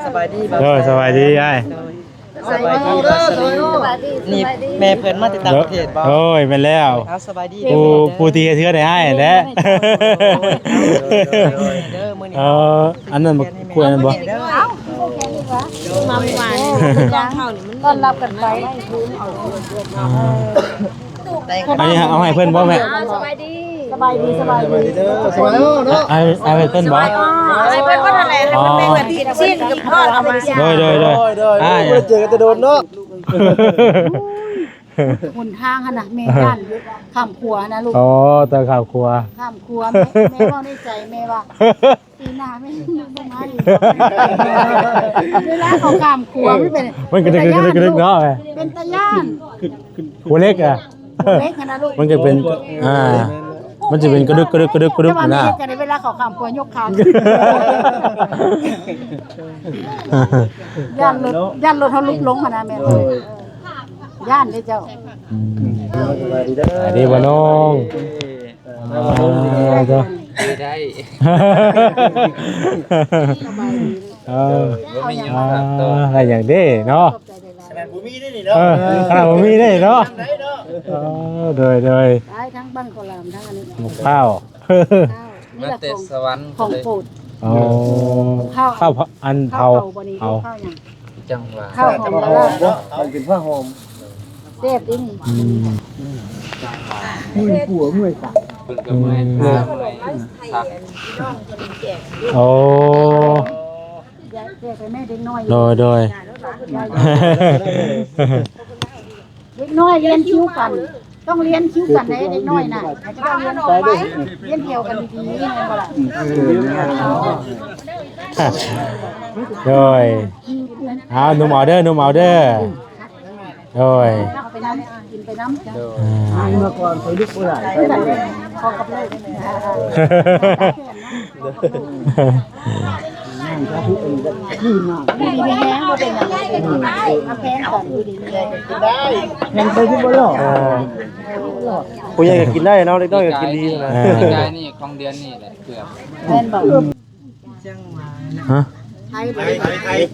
ສະບາຍດີ ໂດຍ ສະບາຍດີອ້າຍ ໂດຍ ສະບາຍດີ ສະບາຍດີ ນີ້ແມ່ເພິ່ນມາແຕ່ຕ່າງປະເທດບໍ່? ໂດຍ ແມ່ນແລ້ວ ເອົາ ສະບາຍດີ ຜູ້ ຜູ້ທີ່ເຮັດເຮືອນໃຫ້ອ້າຍແຫຼະ ເດີ ມື້ນີ້ ເອີ ອັນນັ້ນບັກກ້ວຍນັ້ນບໍ່? ເອົາ ມາວານ ຕ້ອນຮັບກັນໄປ ອັນນີ້ເອົາໃຫ້ເພິ່ນບໍ່ແມ່? ສະບາຍດີ ສະບາຍດີ ສະບາຍດີເດີ ສະບາຍດີເນາະ ໃຫ້ ໃຫ້ເພິ່ນບໍ່? ໃຫ້ເພິ່ນບໍ່ທັນແຫຼະ ໃຫ້ເພິ່ນໄປເປີດກິນຊີ້ນກັບທອດເອົາມາ ໂດຍ ໂດຍ ໂດຍ ໂດຍ ອ່າ ບໍ່ໄດ້ເຈີກັນແຕ່ດົນເນາະ ຫົນທາງຫັ້ນນະ ແມ່ຢ້ານຢູ່ ຂ້າມຂົວນະລູກ ອໍ ແຕ່ຂ້າມຂົວ ຂ້າມຂົວ ແມ່ ແມ່ເວົ້າໃນໃຈ ແມ່ວ່າ ປີໜ້າແມ່ຍັງບໍ່ມາອີກ ເວລາເຂົາຂ້າມຂົວມັນເປັນ ມັນກະດຶກກະດຶກກະດຶກເນາະ ເປັນຕາຢ້ານ ຂົວເຫຼັກອະ ຂົວເຫຼັກຫັ້ນນະລູກ ມັນກະເປັນ ອ່າ ມັນຈະເປັນກະດຶກກະດຶກກະດຶກກະດຶກ ແຕ່ວ່າ ຫັ້ນນະ ແມ່ເຮັດຈັ່ງໃດເວລາເຂົາຂ້າມຂົວຍົກຂາ ຢ້ານລົດ ຢ້ານລົດເຮົາຫຼຸບລົງຫັ້ນນະແມ່ ເອີ ຢ້ານເດ້ເຈົ້າ ອືມ ສະບາຍດີເດີ ສະບາຍດີບໍ່ນ້ອງ? ອ່າ ເຈົ້າ ໄດ້ ເອີ ບໍ່ມີຫຍັງ ອ່າ ໄດ້ຫຍັງເດ້ເນາະ ຂະໜາດບໍ່ມີເດ້ນີ້ເນາະ ເອີ ຂະໜາດບໍ່ມີເດ້ເນາະ ເອີ ໂດຍ ໂດຍ ໄດ້ທັງບັ້ງເຂົ້າຫຼາມທັງອັນນີ້ ໝາກພ້າວ ມາແຕ່ສະຫວັນ ຂອງໂປດ ອໍ ເຂົ້າ ເຂົ້າ ອັນເຜົາ ເຜົາບໍ່ນີ້ ເຜົາ ເຂົ້າຫຍັງ? ຈັ່ງວ່າ ເຂົ້າຫອມລະລາ ເນາະ ເອົາເປັນຜ້າຫອມ ແຊບເດ້ນີ້ ອືມ ເມື່ອຍຫົວເມື່ອຍຕາ ເພິ່ນກໍເມື່ອຍຕາ ເມື່ອຍຄັກ ໂອ້ ໂດຍ ໂດຍ ເດັກນ້ອຍຮຽນຄິວກັນ ຕ້ອງຮຽນຄິວກັນເດ້ເດັກນ້ອຍນະ ເຂົາຈະຕ້ອງຮຽນ ຮຽນແຖວກັນດີໆ ແມ່ນບໍ່ລະ? ໂດຍ ເອົາ ນຸ່ມເອົາເດີ ນຸ່ມເອົາເດີ ໂດຍ ເອົາໄປນຳ ກິນໄປນຳ ໂດຍ ອ່າ ມາກ່ອນ ຂ້ອຍລຸກບໍ່ໄດ້ ຂໍກັບເລີກ ຢູ່ດີມີແຮງ ບໍ່ເປັນຫຍັງ ມາແພງກັນ ຢູ່ດີມີແຮງ ກິນໄດ້ ແພງໄປຄືບໍ່ຫຼອກ ເອີ ຜູ້ໃຫຍ່ກໍກິນໄດ້ເນາະ ເດັກນ້ອຍກໍກິນດີນະ ເອີ ປີກາຍນີ້ຂອງເດືອນນີ້ແຫຼະ ເກືອບ ແມ່ນບໍ່? ຮະ? ໄທ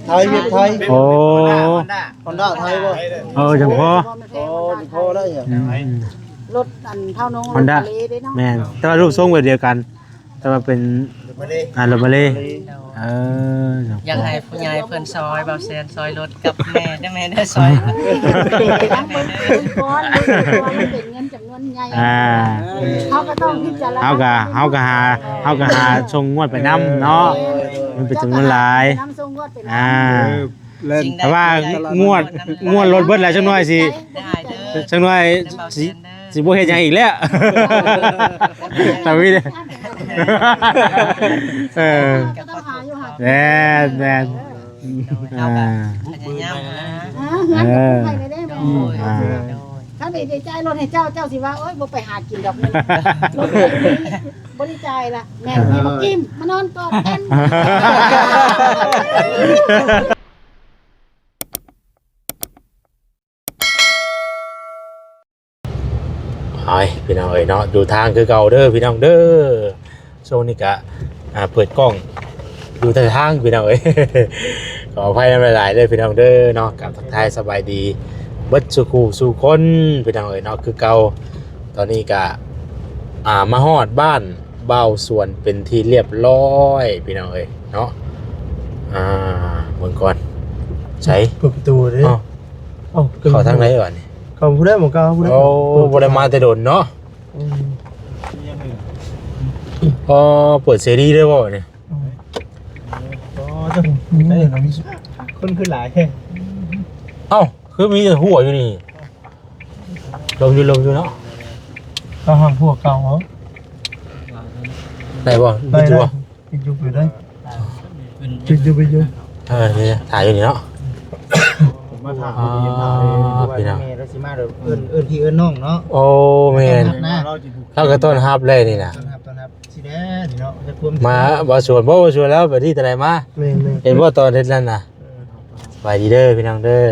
ໄທ ເວັບໄທ ໂອ້ ຮອນດ້າໄທບໍ່? ເອີ ຈັ່ງພໍ ອໍ ຈັ່ງພໍໄດ້ຫຍັງ ອືມ ລົດອັນເທົ່ານ້ອງ ຮອນດ້າ ລົດທະເລເດ້ເນາະ ແມ່ນ ແຕ່ວ່າຮູບຊົງແບບດຽວກັນ ແຕ່ວ່າເປັນ ລົດມາເລ ອ່າ ລົດມາເລ ເອີ ຢາກໃຫ້ຜູ້ໃຫຍ່ເພິ່ນຊ່ອຍ ບ່າວແຊນຊ່ອຍລົດກັບແມ່ເດີ ແມ່ເດີ ຊ່ອຍ ຕັ້ງເບິ່ງເບິ່ງກ່ອນ ເບິ່ງກ່ອນ ມັນເປັນເງິນຈຳນວນໃຫຍ່ ອ່າ ເຮົາກໍຕ້ອງພິຈາລະນາ ເຮົາກໍ ເຮົາກໍຫາ ເຮົາກໍຫາສົ່ງງວດໄປນຳເນາະ ມັນເປັນຈຳນວນຫຼາຍ ນຳສົ່ງງວດໄປນຳ ອ່າ ແຕ່ວ່າງວດ ງວດລົດເບິດແລ້ວ ຈັກໜ່ອຍຊິ ຈັກໜ່ອຍຊິ ຊິບໍ່ເຮັດຫຍັງອີກແລ້ວ ຕາວິດ ເອີ ແມ່ນໆ ອ່າ ພະຍາຍາມຫາ ເອີ ເອີ ອ່າ ຖ້າໄດ້ຈ່າຍລົດໃຫ້ເຈົ້າ ເຈົ້າຊິວ່າ ໂອ້ຍ ບໍ່ໄປຫາກິນດອກ ບໍ່ໄດ້ຈ່າຍລະ ແມ່ນ ມາກິນ ມານອນກອດກັນ ໄປ ພີ່ນ້ອງເອີຍເນາະ ຢູ່ທາງຄືເກົ່າເດີພີ່ນ້ອງເດີ ຊ່ວງນີ້ກະ ອ່າ ເປີດກ້ອງຢູ່ທ້າຍທາງພີ່ນ້ອງເອີຍ ຂໍອະໄພນຳຫຼາຍໆເດີພີ່ນ້ອງເດີເນາະ ກະທັກທາຍສະບາຍດີເບິດສູ່ຄູ່ສູ່ຄົນພີ່ນ້ອງເອີຍເນາະ ຄືເກົ່າ ຕອນນີ້ກະ ອ່າ ມາຮອດບ້ານບ່າວສວນເປັນທີ່ລຽບລ້ອຍພີ່ນ້ອງເອີຍເນາະ ອ່າ ເບິ່ງກ່ອນ ໃສ ເປີດປະຕູເດ້ ເຂົ້າທາງໃດວະນີ້? ເຂົ້າຜູ້ໃດບໍ່ກ້າຜູ້ໃດ ໂອ້ ບໍ່ໄດ້ມາແຕ່ດົນເນາະ ອືມ ອໍ ເປີດເສລີເລີຍບໍ່ນີ້? ອໍ ຄົນຄືຫຼາຍແທ້ ເອົ້າ ຄືມີແຕ່ຫົວຢູ່ນີ້ ລົມຢູ່ ລົມຢູ່ເນາະ ກໍຫາກພວກເກົ່າເນາະ ໄດ້ບໍ່? ໄດ້ ໄດ້ ໄດ້ ປິດຢູ່ ປິດຢູ່ເດ້ ປິດຢູ່ ປິດຢູ່ ເອີ ນີ້ ຖ້າຢູ່ນີ້ເນາະ ມາຖ້າ ອໍ ພີ່ນ້ອງ ແມ່ລາວຊິມາເດີ ເອີ້ນ ເອີ້ນພີ່ເອີ້ນນ້ອງເນາະ ໂອ້ ແມ່ນ ລາວກໍຕ້ອນຮັບແລ້ວນີ້ນະ ຕ້ອນຮັບ ຊິແລ້ວນີ້ເນາະ ຈະຄວມ ມາ ບໍ່ຊວນ ບໍ່ ບໍ່ຊວນແລ້ວ ໄປທີ່ຕະໄດມາ ແມ່ນໆ ເຫັນບໍ່ຕອນເຮັດນັ້ນນະ ເອີ ສະບາຍດີເດີພີ່ນ້ອງເດີ ສ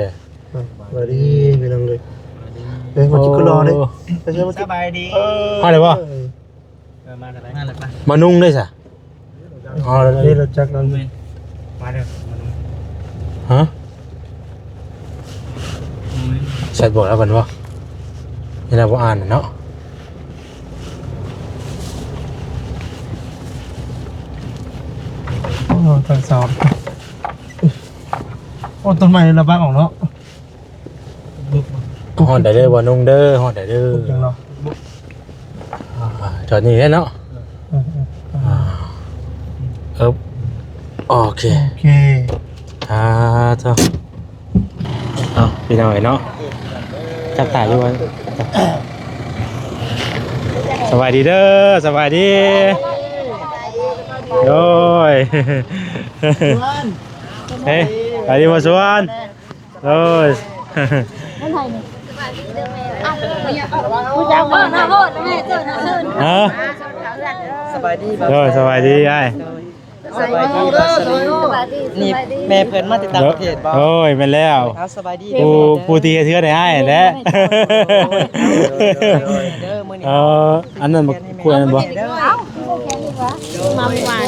ະບາຍດີພີ່ນ້ອງເດີ ເອີ ມາກິນກະລໍເດີ ໂອ້ ສະບາຍດີ ເອີ ມາແລ້ວບໍ່? ເອີ ມາແລ້ວ ມາແລ້ວ ມານຸ່ງເດ້ຊະ ອໍ ເດ້ ລົດຈັກນຳ ມາເດີ ຮະ? ແຊັດບອກແລ້ວເພິ່ນບໍ່? ນີ້ລະບໍ່ອ່ານເນາະ. ໂອ້ ທັງສອງ ໂອ້ ຕົ້ນໄມ້ລະບັກອອກເນາະ. ຮອດໄດ້ເດີບໍ່ນຸ່ງເດີ ຮອດໄດ້ເດີ. ຈັ່ງເນາະ ອ່າ ຈອດນີ້ແຫຼະເນາະ. ເອີ ເອີ ເອີ ອ່າ ເອີບ ໂອເຄ ໂອເຄ ອ່າ ເຈົ້າ ເອົາ ພີ່ນ້ອງເອີຍເນາະ ຈັບຕາຢູ່ວ່າ ສະບາຍດີເດີ ສະບາຍດີ ໂດຍ ເອີ ສະບາຍດີ ໝໍສວນ. ໂອ້ຍ ຮູ້ຈັກບໍ່? ຮະ? ສະບາຍດີ ໂດຍ ສະບາຍດີອ້າຍ ສະບາຍດີ ນີ້ແມ່ເພິ່ນມາຕິດຕາມເພຈບໍ່? ໂອ້ຍ ແມ່ນແລ້ວ ເອົາ ສະບາຍດີ ຜູ້ ຜູ້ທີ່ເຮັດເຮືອນໃຫ້ອ້າຍແຫຼະ ເດີ ມື້ນີ້ ເອີ ອັນນັ້ນບັກກ້ວຍນັ້ນບໍ່? ມາເມື່ອວານ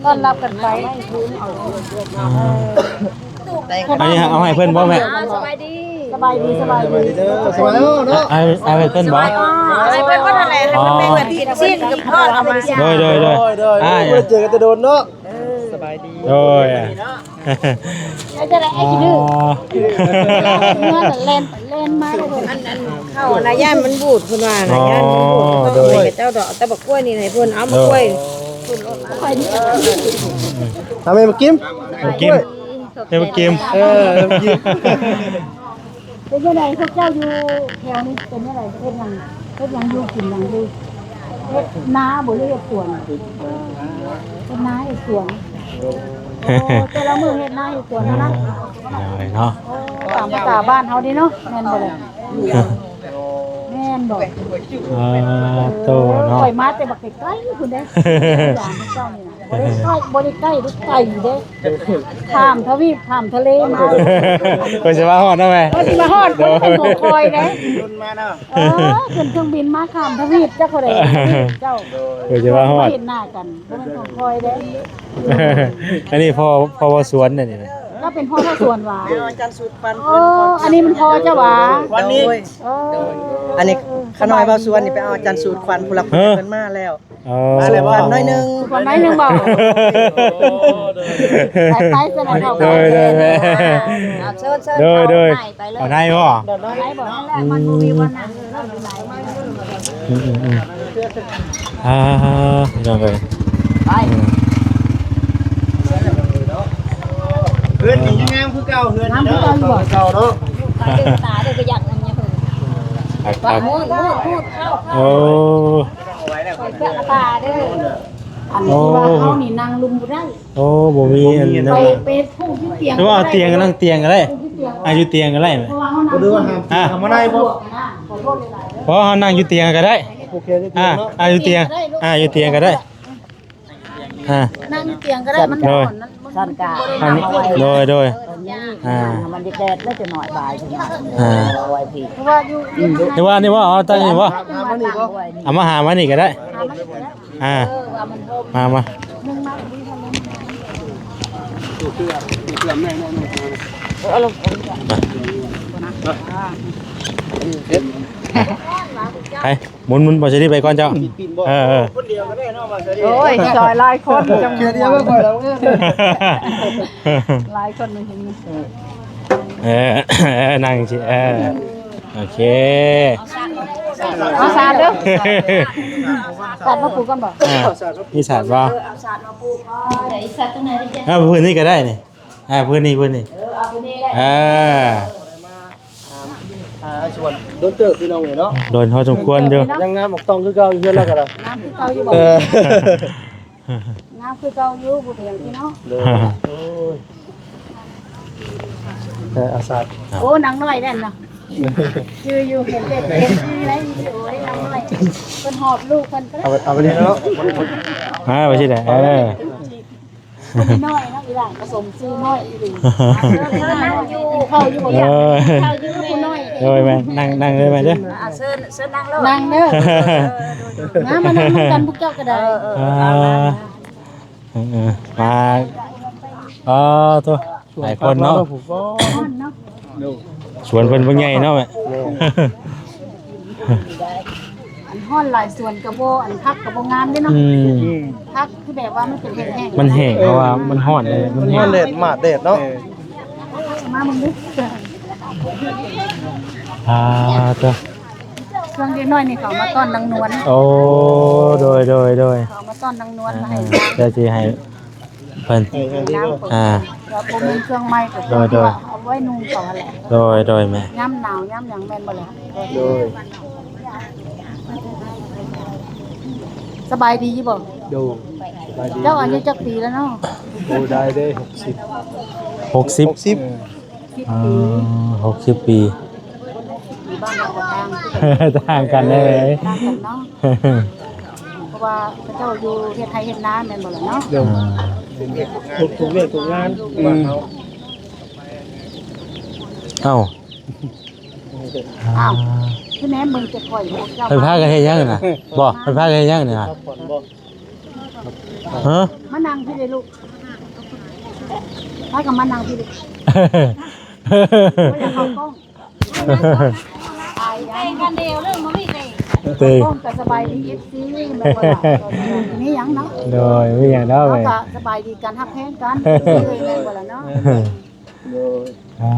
ຕ້ອນຮັບກັນໄປ ອ່າ ອັນນີ້ເອົາໃຫ້ເພິ່ນບໍ່ແມ່? ສະບາຍດີ ສະບາຍດີ ສະບາຍດີເດີ ສະບາຍດີເນາະ ໃຫ້ ໃຫ້ເພິ່ນບໍ່? ໃຫ້ເພິ່ນບໍ່ທັນແຫຼະ ໃຫ້ເພິ່ນໄປເຮືອນກິນຊີ້ນກັບທອດເອົາມາ ໂດຍ ໂດຍ ໂດຍ ໂດຍ ອ້າຍ ບໍ່ໄດ້ເຈີກັນແຕ່ດົນເນາະ ສະບາຍດີ ໂດຍ ເຮັດຈັ່ງໃດອ້າຍຂີ້ດື້ ເມືອແລ່ນ ແລ່ນມາເລີຍ ອັນ ອັນເຂົ້ານະ ຢ້ານມັນບູດ ເພິ່ນວ່ານະ ອໍ ຢ້ານມັນບູດ ໂດຍ ເຂົາເຈົ້າດອກ ແຕ່ບັກກ້ວຍນີ້ໃຫ້ເພິ່ນ ເອົາມາ ໂດຍ ກ້ວຍ ເອົາແມ່ມາກິນ ມາກິນ ເຮັດມາກິນ ເອີ ມາກິນ ເປັນຈັ່ງໃດພວກເຈົ້າຢູ່ແຖວນີ້ ເປັນຈັ່ງໃດ ເຮັດຫຍັງ ເຮັດຫຍັງຢູ່ ກິນຫຍັງຢູ່ ເຮັດນາບໍ່ ຫຼືເຮັດສວນ? ເຮັດນາເຮັດສວນ ໂອ້ ແຕ່ລະມື້ເຮັດນາເຮັດສວນເທົ່ານັ້ນ ເອີ ເນາະ ໂອ້ ຕາມພາສາບ້ານເຮົານີ້ເນາະ ແມ່ນບໍ່ລະ? ແມ່ນບໍ່? ເອີ ໂຕເນາະ ຂ້ອຍມາແຕ່ບັກໄກໆພຸ້ນເດ້ ເຈົ້ານີ້ນະ ບໍ່ໄດ້ໃກ້ ບໍ່ໄດ້ໃກ້ ໄດ້ໄກເດ້ ຂ້າມທະວີບຂ້າມທະເລມາ ເພິ່ນຊິມາຮອດເນາະແມ່ ເພິ່ນຊິມາຮອດ ເພິ່ນເປັນຂອງຂ້ອຍເດ້ ເອີ ຂຶ້ນເຄື່ອງບິນມາຂ້າມທະວີບ ຈັກເທົ່າໃດທະວີບເຈົ້າ ເພິ່ນຊິມາຮອດ ເຫັນໜ້າກັນ ບໍ່ແມ່ນຂອງຂ້ອຍເດ້ ອັນນີ້ພໍ່ ພໍ່ເວົ້າສວນເດ້ນີ້ ລາວເປັນພໍ່ເວົ້າສວນຫວາ? ເອົາອາຈານສູດຄວັນ ໂອ້ ອັນນີ້ມັນພໍ່ເຈົ້າຫວາ? ວັນນີ້ ໂອ້ ອັນນີ້ຂ້ານ້ອຍເວົ້າສວນນີ້ ໄປເອົາອາຈານສູດຄວັນ ຜູ້ຫຼັກຜູ້ໃຫຍ່ເພິ່ນມາແລ້ວ ອໍ ມາແລ້ວບໍ່? ໜ້ອຍໜຶ່ງ ກ່ອນໜ້ອຍໜຶ່ງບໍ່? ໄປໆ ສະນັ້ນເຮົາ ໂດຍ ໂດຍແມ່ ອ່າ ເຊີນ ເຊີນ ໂດຍ ໂດຍ ເຂົ້າໃນໄປເລີຍ ເຂົ້າໃນບໍ່? ໃນບໍ່? ນັ້ນແຫຼະ ມັນບໍ່ມີບ່ອນນັ່ງ ອືມໆໆ ອ່າ ພີ່ນ້ອງເອີຍ ໄປ ອືມ ເຮືອນນີ້ຍັງງາມຄືເກົ່າ ເຮືອນນີ້ເນາະ ງາມຄືເກົ່າຢູ່ບໍ່? ເກົ່າເນາະ ເບິ່ງຕາເດີ ບໍ່ຢາກມັນຍັງ ຄັກໆ ໂອ້ ເພື່ອຕາເດີ ອັນທີ່ວ່າເຮົານີ້ນັ່ງລຸ່ມບໍ່ໄດ້ ໂອ້ ບໍ່ມີອັນນັ້ນ ໄປ ໄປຜູກຢູ່ຕຽງ ຫຼືວ່າເອົາຕຽງ ກະນັ່ງຕຽງກະໄດ້ ຜູກຢູ່ຕຽງ ອ່າ ຢູ່ຕຽງກະໄດ້ ເພາະວ່າເຮົານັ່ງ ອ່າ ມາໄດ້ບໍ່? ຂໍໂທດຫຼາຍໆເດີ ເພາະເຮົານັ່ງຢູ່ຕຽງກະໄດ້ ໂອເຄ ຢູ່ຕຽງເນາະ ອ່າ ຢູ່ຕຽງ ອ່າ ຢູ່ຕຽງກະໄດ້ ອ່າ ນັ່ງຢູ່ຕຽງກະໄດ້ ມັນ ໂດຍ ຮ້ອນ ມັນ ຊັ້ນກະ ໂດຍ ໂດຍ ອ່າ ມັນຈະແດດແລ້ວຈະໜ້ອຍ ບ່າຍຈະໜ້ອຍ ອ່າ ເພາະວ່າຢູ່ ອືມ ແຕ່ວ່ານີ້ວ່າເອົາຕັ້ງນີ້ບໍ່? ເອົາມາຫາມານີ້ກະໄດ້ ຫາມານີ້ກະໄດ້ ອ່າ ມາ ມາ ໄປ ໝຸນ ໝຸນ ບໍ່ຊິໄປກ່ອນເຈົ້າ ເອີ ເອີ ຄົນດຽວກະໄດ້ເນາະ ບໍ່ຊິ ໂອ້ຍ ຊອຍຫຼາຍຄົນ ເທື່ອດຽວບໍ່ຄ່ອຍ ຫຼາຍຄົນ ເອີ ເອີ ນັ່ງຊິ ເອີ ໂອເຄ ເອົາສາດເດີ ສາດມາປູກກ່ອນບໍ່? ອ່າ ມີສາດບໍ່? ເອີ ເອົາສາດມາປູກກ່ອນ ເອົາພື້ນນີ້ກະໄດ້ນີ້ ອ່າ ພື້ນນີ້ ພື້ນນີ້ ເອີ ເອົາພື້ນນີ້ແຫຼະ ເອີ ອ່າ ສວນ ດົນເຕີບພີ່ນ້ອງເອີຍເນາະ ດົນພໍສົມຄວນຢູ່ ຍັງງາມອອກຕ້ອງຄືເກົ່າ ເຮືອນລາວກະໄດ້ ງາມຄືເກົ່າຢູ່ບໍ່? ເອີ ງາມຄືເກົ່າຢູ່ ບໍ່ເປັນຫຍັງພີ່ນ້ອງ ໂດຍ ໂອ້ຍ ເອີ ອາສາ ໂອ້ ນາງນ້ອຍແມ່ນເນາະ ຈື່ຢູ່ ເຫັນແຕ່ ເຫັນຢູ່ໃນວິດີໂອ ນາງນ້ອຍ ເພິ່ນຫອບລູກເພິ່ນ ເອົາ ເອົາໄປນີ້ເນາະ ອ່າ ໄປຊິໄດ້ ເອີ ນ້ອຍເນາະ ອີ່ຫຼ້າກະສົມຊື່ນ້ອຍອີ່ຫຼີ ເອີ ນັ່ງຢູ່ ກິນເຂົ້າຢູ່ບໍ່? ເອີ ກິນເຂົ້າຢູ່ຜູ້ນ້ອຍ ໂດຍ ແມ່ ນັ່ງ ນັ່ງເດີແມ່ເດີ ອ່າ ເຊີນ ເຊີນນັ່ງໂລດ ນັ່ງເດີ ມາ ມານັ່ງນຳກັນພວກເຈົ້າກະໄດ້ ເອີ ເອີ ອ່າ ເອີ ເອີ ມາ ອໍ ໂທ້ ຫຼາຍຄົນເນາະ ຮ້ອນເນາະ ສວນເພິ່ນບໍ່ໃຫຍ່ເນາະແມ່ ແມ່ນ ອັນຮ້ອນຫຼາຍສວນກໍບໍ່ ອັນຜັກກໍບໍ່ງາມເດ້ເນາະ ອືມ ອືມ ຜັກຄືແບບວ່າມັນເປັນແຫ້ງໆ ມັນແຫ້ງ ເພາະວ່າມັນຮ້ອນເດ້ ມັນແຫ້ງ ມັນຮ້ອນແດດ ໝາດແດດເນາະ ເອີ ມາເບິ່ງດູ ອ່າ ເຈົ້າ ຊ່ວງເດັກນ້ອຍນີ້ເຂົາມາຕ້ອນນາງນວນ ໂອ້ ໂດຍ ໂດຍ ໂດຍ ເຂົາມາຕ້ອນນາງນວນ ອ່າ ມາໃຫ້ ອ່າ ເຈົ້າຊິໃຫ້ ເພິ່ນ ເອີ ເອີ ອ່າ ວ່າບໍ່ມີເຄື່ອງໃໝ່ກໍ ໂດຍ ໂດຍ ເອົາໄວ້ນຸ່ງເຂົາຫັ້ນແຫຼະ ໂດຍ ໂດຍແມ່ ຍາມໜາວຍາມຫຍັງແມ່ນບໍ່ລະ ໂດຍ ສະບາຍດີຢູ່ບໍ່ ໂດຍ ສະບາຍດີ ເຈົ້າອາຍຸຈັກປີແລ້ວເນາະ ໂອ້ ໄດ້ເດ້ ຫົກສິບ ຫົກສິບ ຫົກສິບ ເອີ ສິບປີ ອ່າ ຫົກສິບປີ ບ້ານເຮົາກໍຕ່າງ ຕ່າງກັນເລີຍ ຕ່າງກັນເນາະ ເພາະວ່າເຂົາເຈົ້າຢູ່ເຮັດໄຮ່ເຮັດນາແມ່ນບໍ່ລະເນາະ ໂດຍ ອ່າ ທຸກ ທຸກວຽກທຸກງານ ອືມ ບ້ານເຮົາ ເອົ້າ ອ້າວ ຄືແນມເບິ່ງແຕ່ຂ້ອຍ ພວກເຈົ້າ ເພິ່ນພາກັນເຮັດຫຍັງນະ ບໍ່ ເພິ່ນພາກັນເຮັດຫຍັງນີ້ນະ ພັກຜ່ອນບໍ່ ຮະ ມານັ່ງພີ້ເດ້ລູກ ພາກັນມານັ່ງພີ້ເດ້ ບໍ່ຢາກເຂົ້າກ້ອງ ອາຍກັນເດ້ ເລື່ອງບໍ່ມີເດ້ ເອີ ກ້ອງກໍສະບາຍດີ ເອັຟຊີ ແມ່ນບໍ່ລະ ມີຫຍັງເນາະ ໂດຍ ມີຫຍັງເນາະ ເຮົາກໍສະບາຍດີກັນ ຮັກແພງກັນ ແມ່ນບໍ່ລະເນາະ ໂດຍ ອ່າ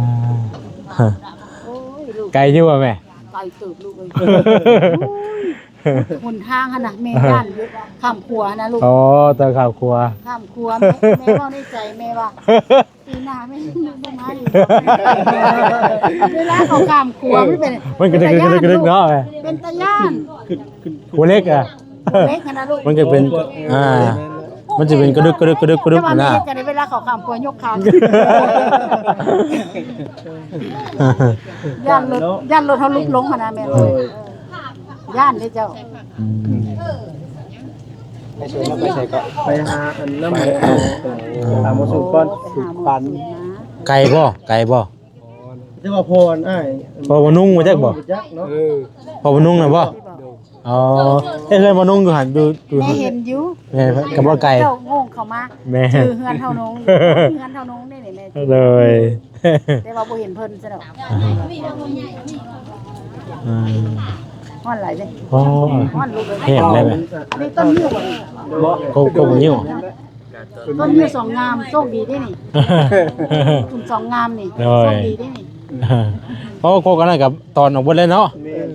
ໂອ້ຍ ລູກ ໄກຢູ່ບໍ່ແມ່ ໄກເຕີບລູກເອີຍ ຫົນທາງຫັ້ນນະ ແມ່ຢ້ານຢູ່ ຂ້າມຂົວຫັ້ນນະລູກ ອໍ ຕອນຂ້າມຂົວ ຂ້າມຂົວ ແມ່ ແມ່ເວົ້າໃນໃຈແມ່ວ່າ ປີໜ້າແມ່ຍັງບໍ່ມາອີກ ເວລາເຂົາຂ້າມຂົວມັນເປັນ ມັນກະດຶກກະດຶກກະດຶກເນາະ ເປັນຕາຢ້ານ ຂົວເຫຼັກອະ ເຫຼັກຫັ້ນນະລູກ ມັນກະເປັນ ອ່າ ມັນຈະເປັນກະດຶກກະດຶກກະດຶກກະດຶກ ແຕ່ວ່າ ຫັ້ນນະ ແມ່ເຮັດຈັ່ງໃດເວລາເຂົາຂ້າມຂົວຍົກຂາ ຢ້ານລົດ ຢ້ານລົດເຮົາຫຼຸດລົງຫັ້ນນະແມ່ ໂດຍ ຢ້ານເດ້ເຈົ້າ ອືມ ໄປສວນ ໄປໃສກໍ ໄປຫາອັນນ້ຳ ໄປ ເອີ ຕາມມາສູບກ່ອນ ສູບຄວັນ ໄກບໍ່ ໄກບໍ່ ແຕ່ວ່າພໍ່ອັນອ້າຍ ພໍ່ບ່າວນຸ່ງ ຮູ້ຈັກບໍ່ ຮູ້ຈັກເນາະ ເອີ ພໍ່ບ່າວນຸ່ງນະບໍ່ ໂດຍ ອໍ ເອີ ເຮືອນບ່າວນຸ່ງຢູ່ຫັ້ນ ຢູ່ ຢູ່ ແມ່ເຫັນຢູ່ ແມ່ກໍບໍ່ໄກ ເຈົ້າໂງ່ງເຂົ້າມາ ແມ່ ຈື່ເຮືອນເຮົານຸ່ງ ເຮືອນເຮົານຸ່ງນີ້ ນີ້ແມ່ ໂດຍ ແຕ່ວ່າບໍ່ເຫັນເພິ່ນຊະດອກ ອືມ ຮ້ອນຫຼາຍເດ້ ໂອ້ ຮ້ອນລູກເອີຍ ແຫ້ງແລ້ວແມ່ ອັນນີ້ຕົ້ນງິ້ວບໍ່ ກົກ ກົກງິ້ວ ຕົ້ນງິ້ວສອງງາມ ໂຊກດີເດ້ນີ້ ຕົ້ນສອງງາມນີ້ ໂດຍ ໂຊກດີເດ້ນີ້ ໂອ້ ກົກອັນນັ້ນກໍຕອນອອກເບິດແລ້ວເນາະ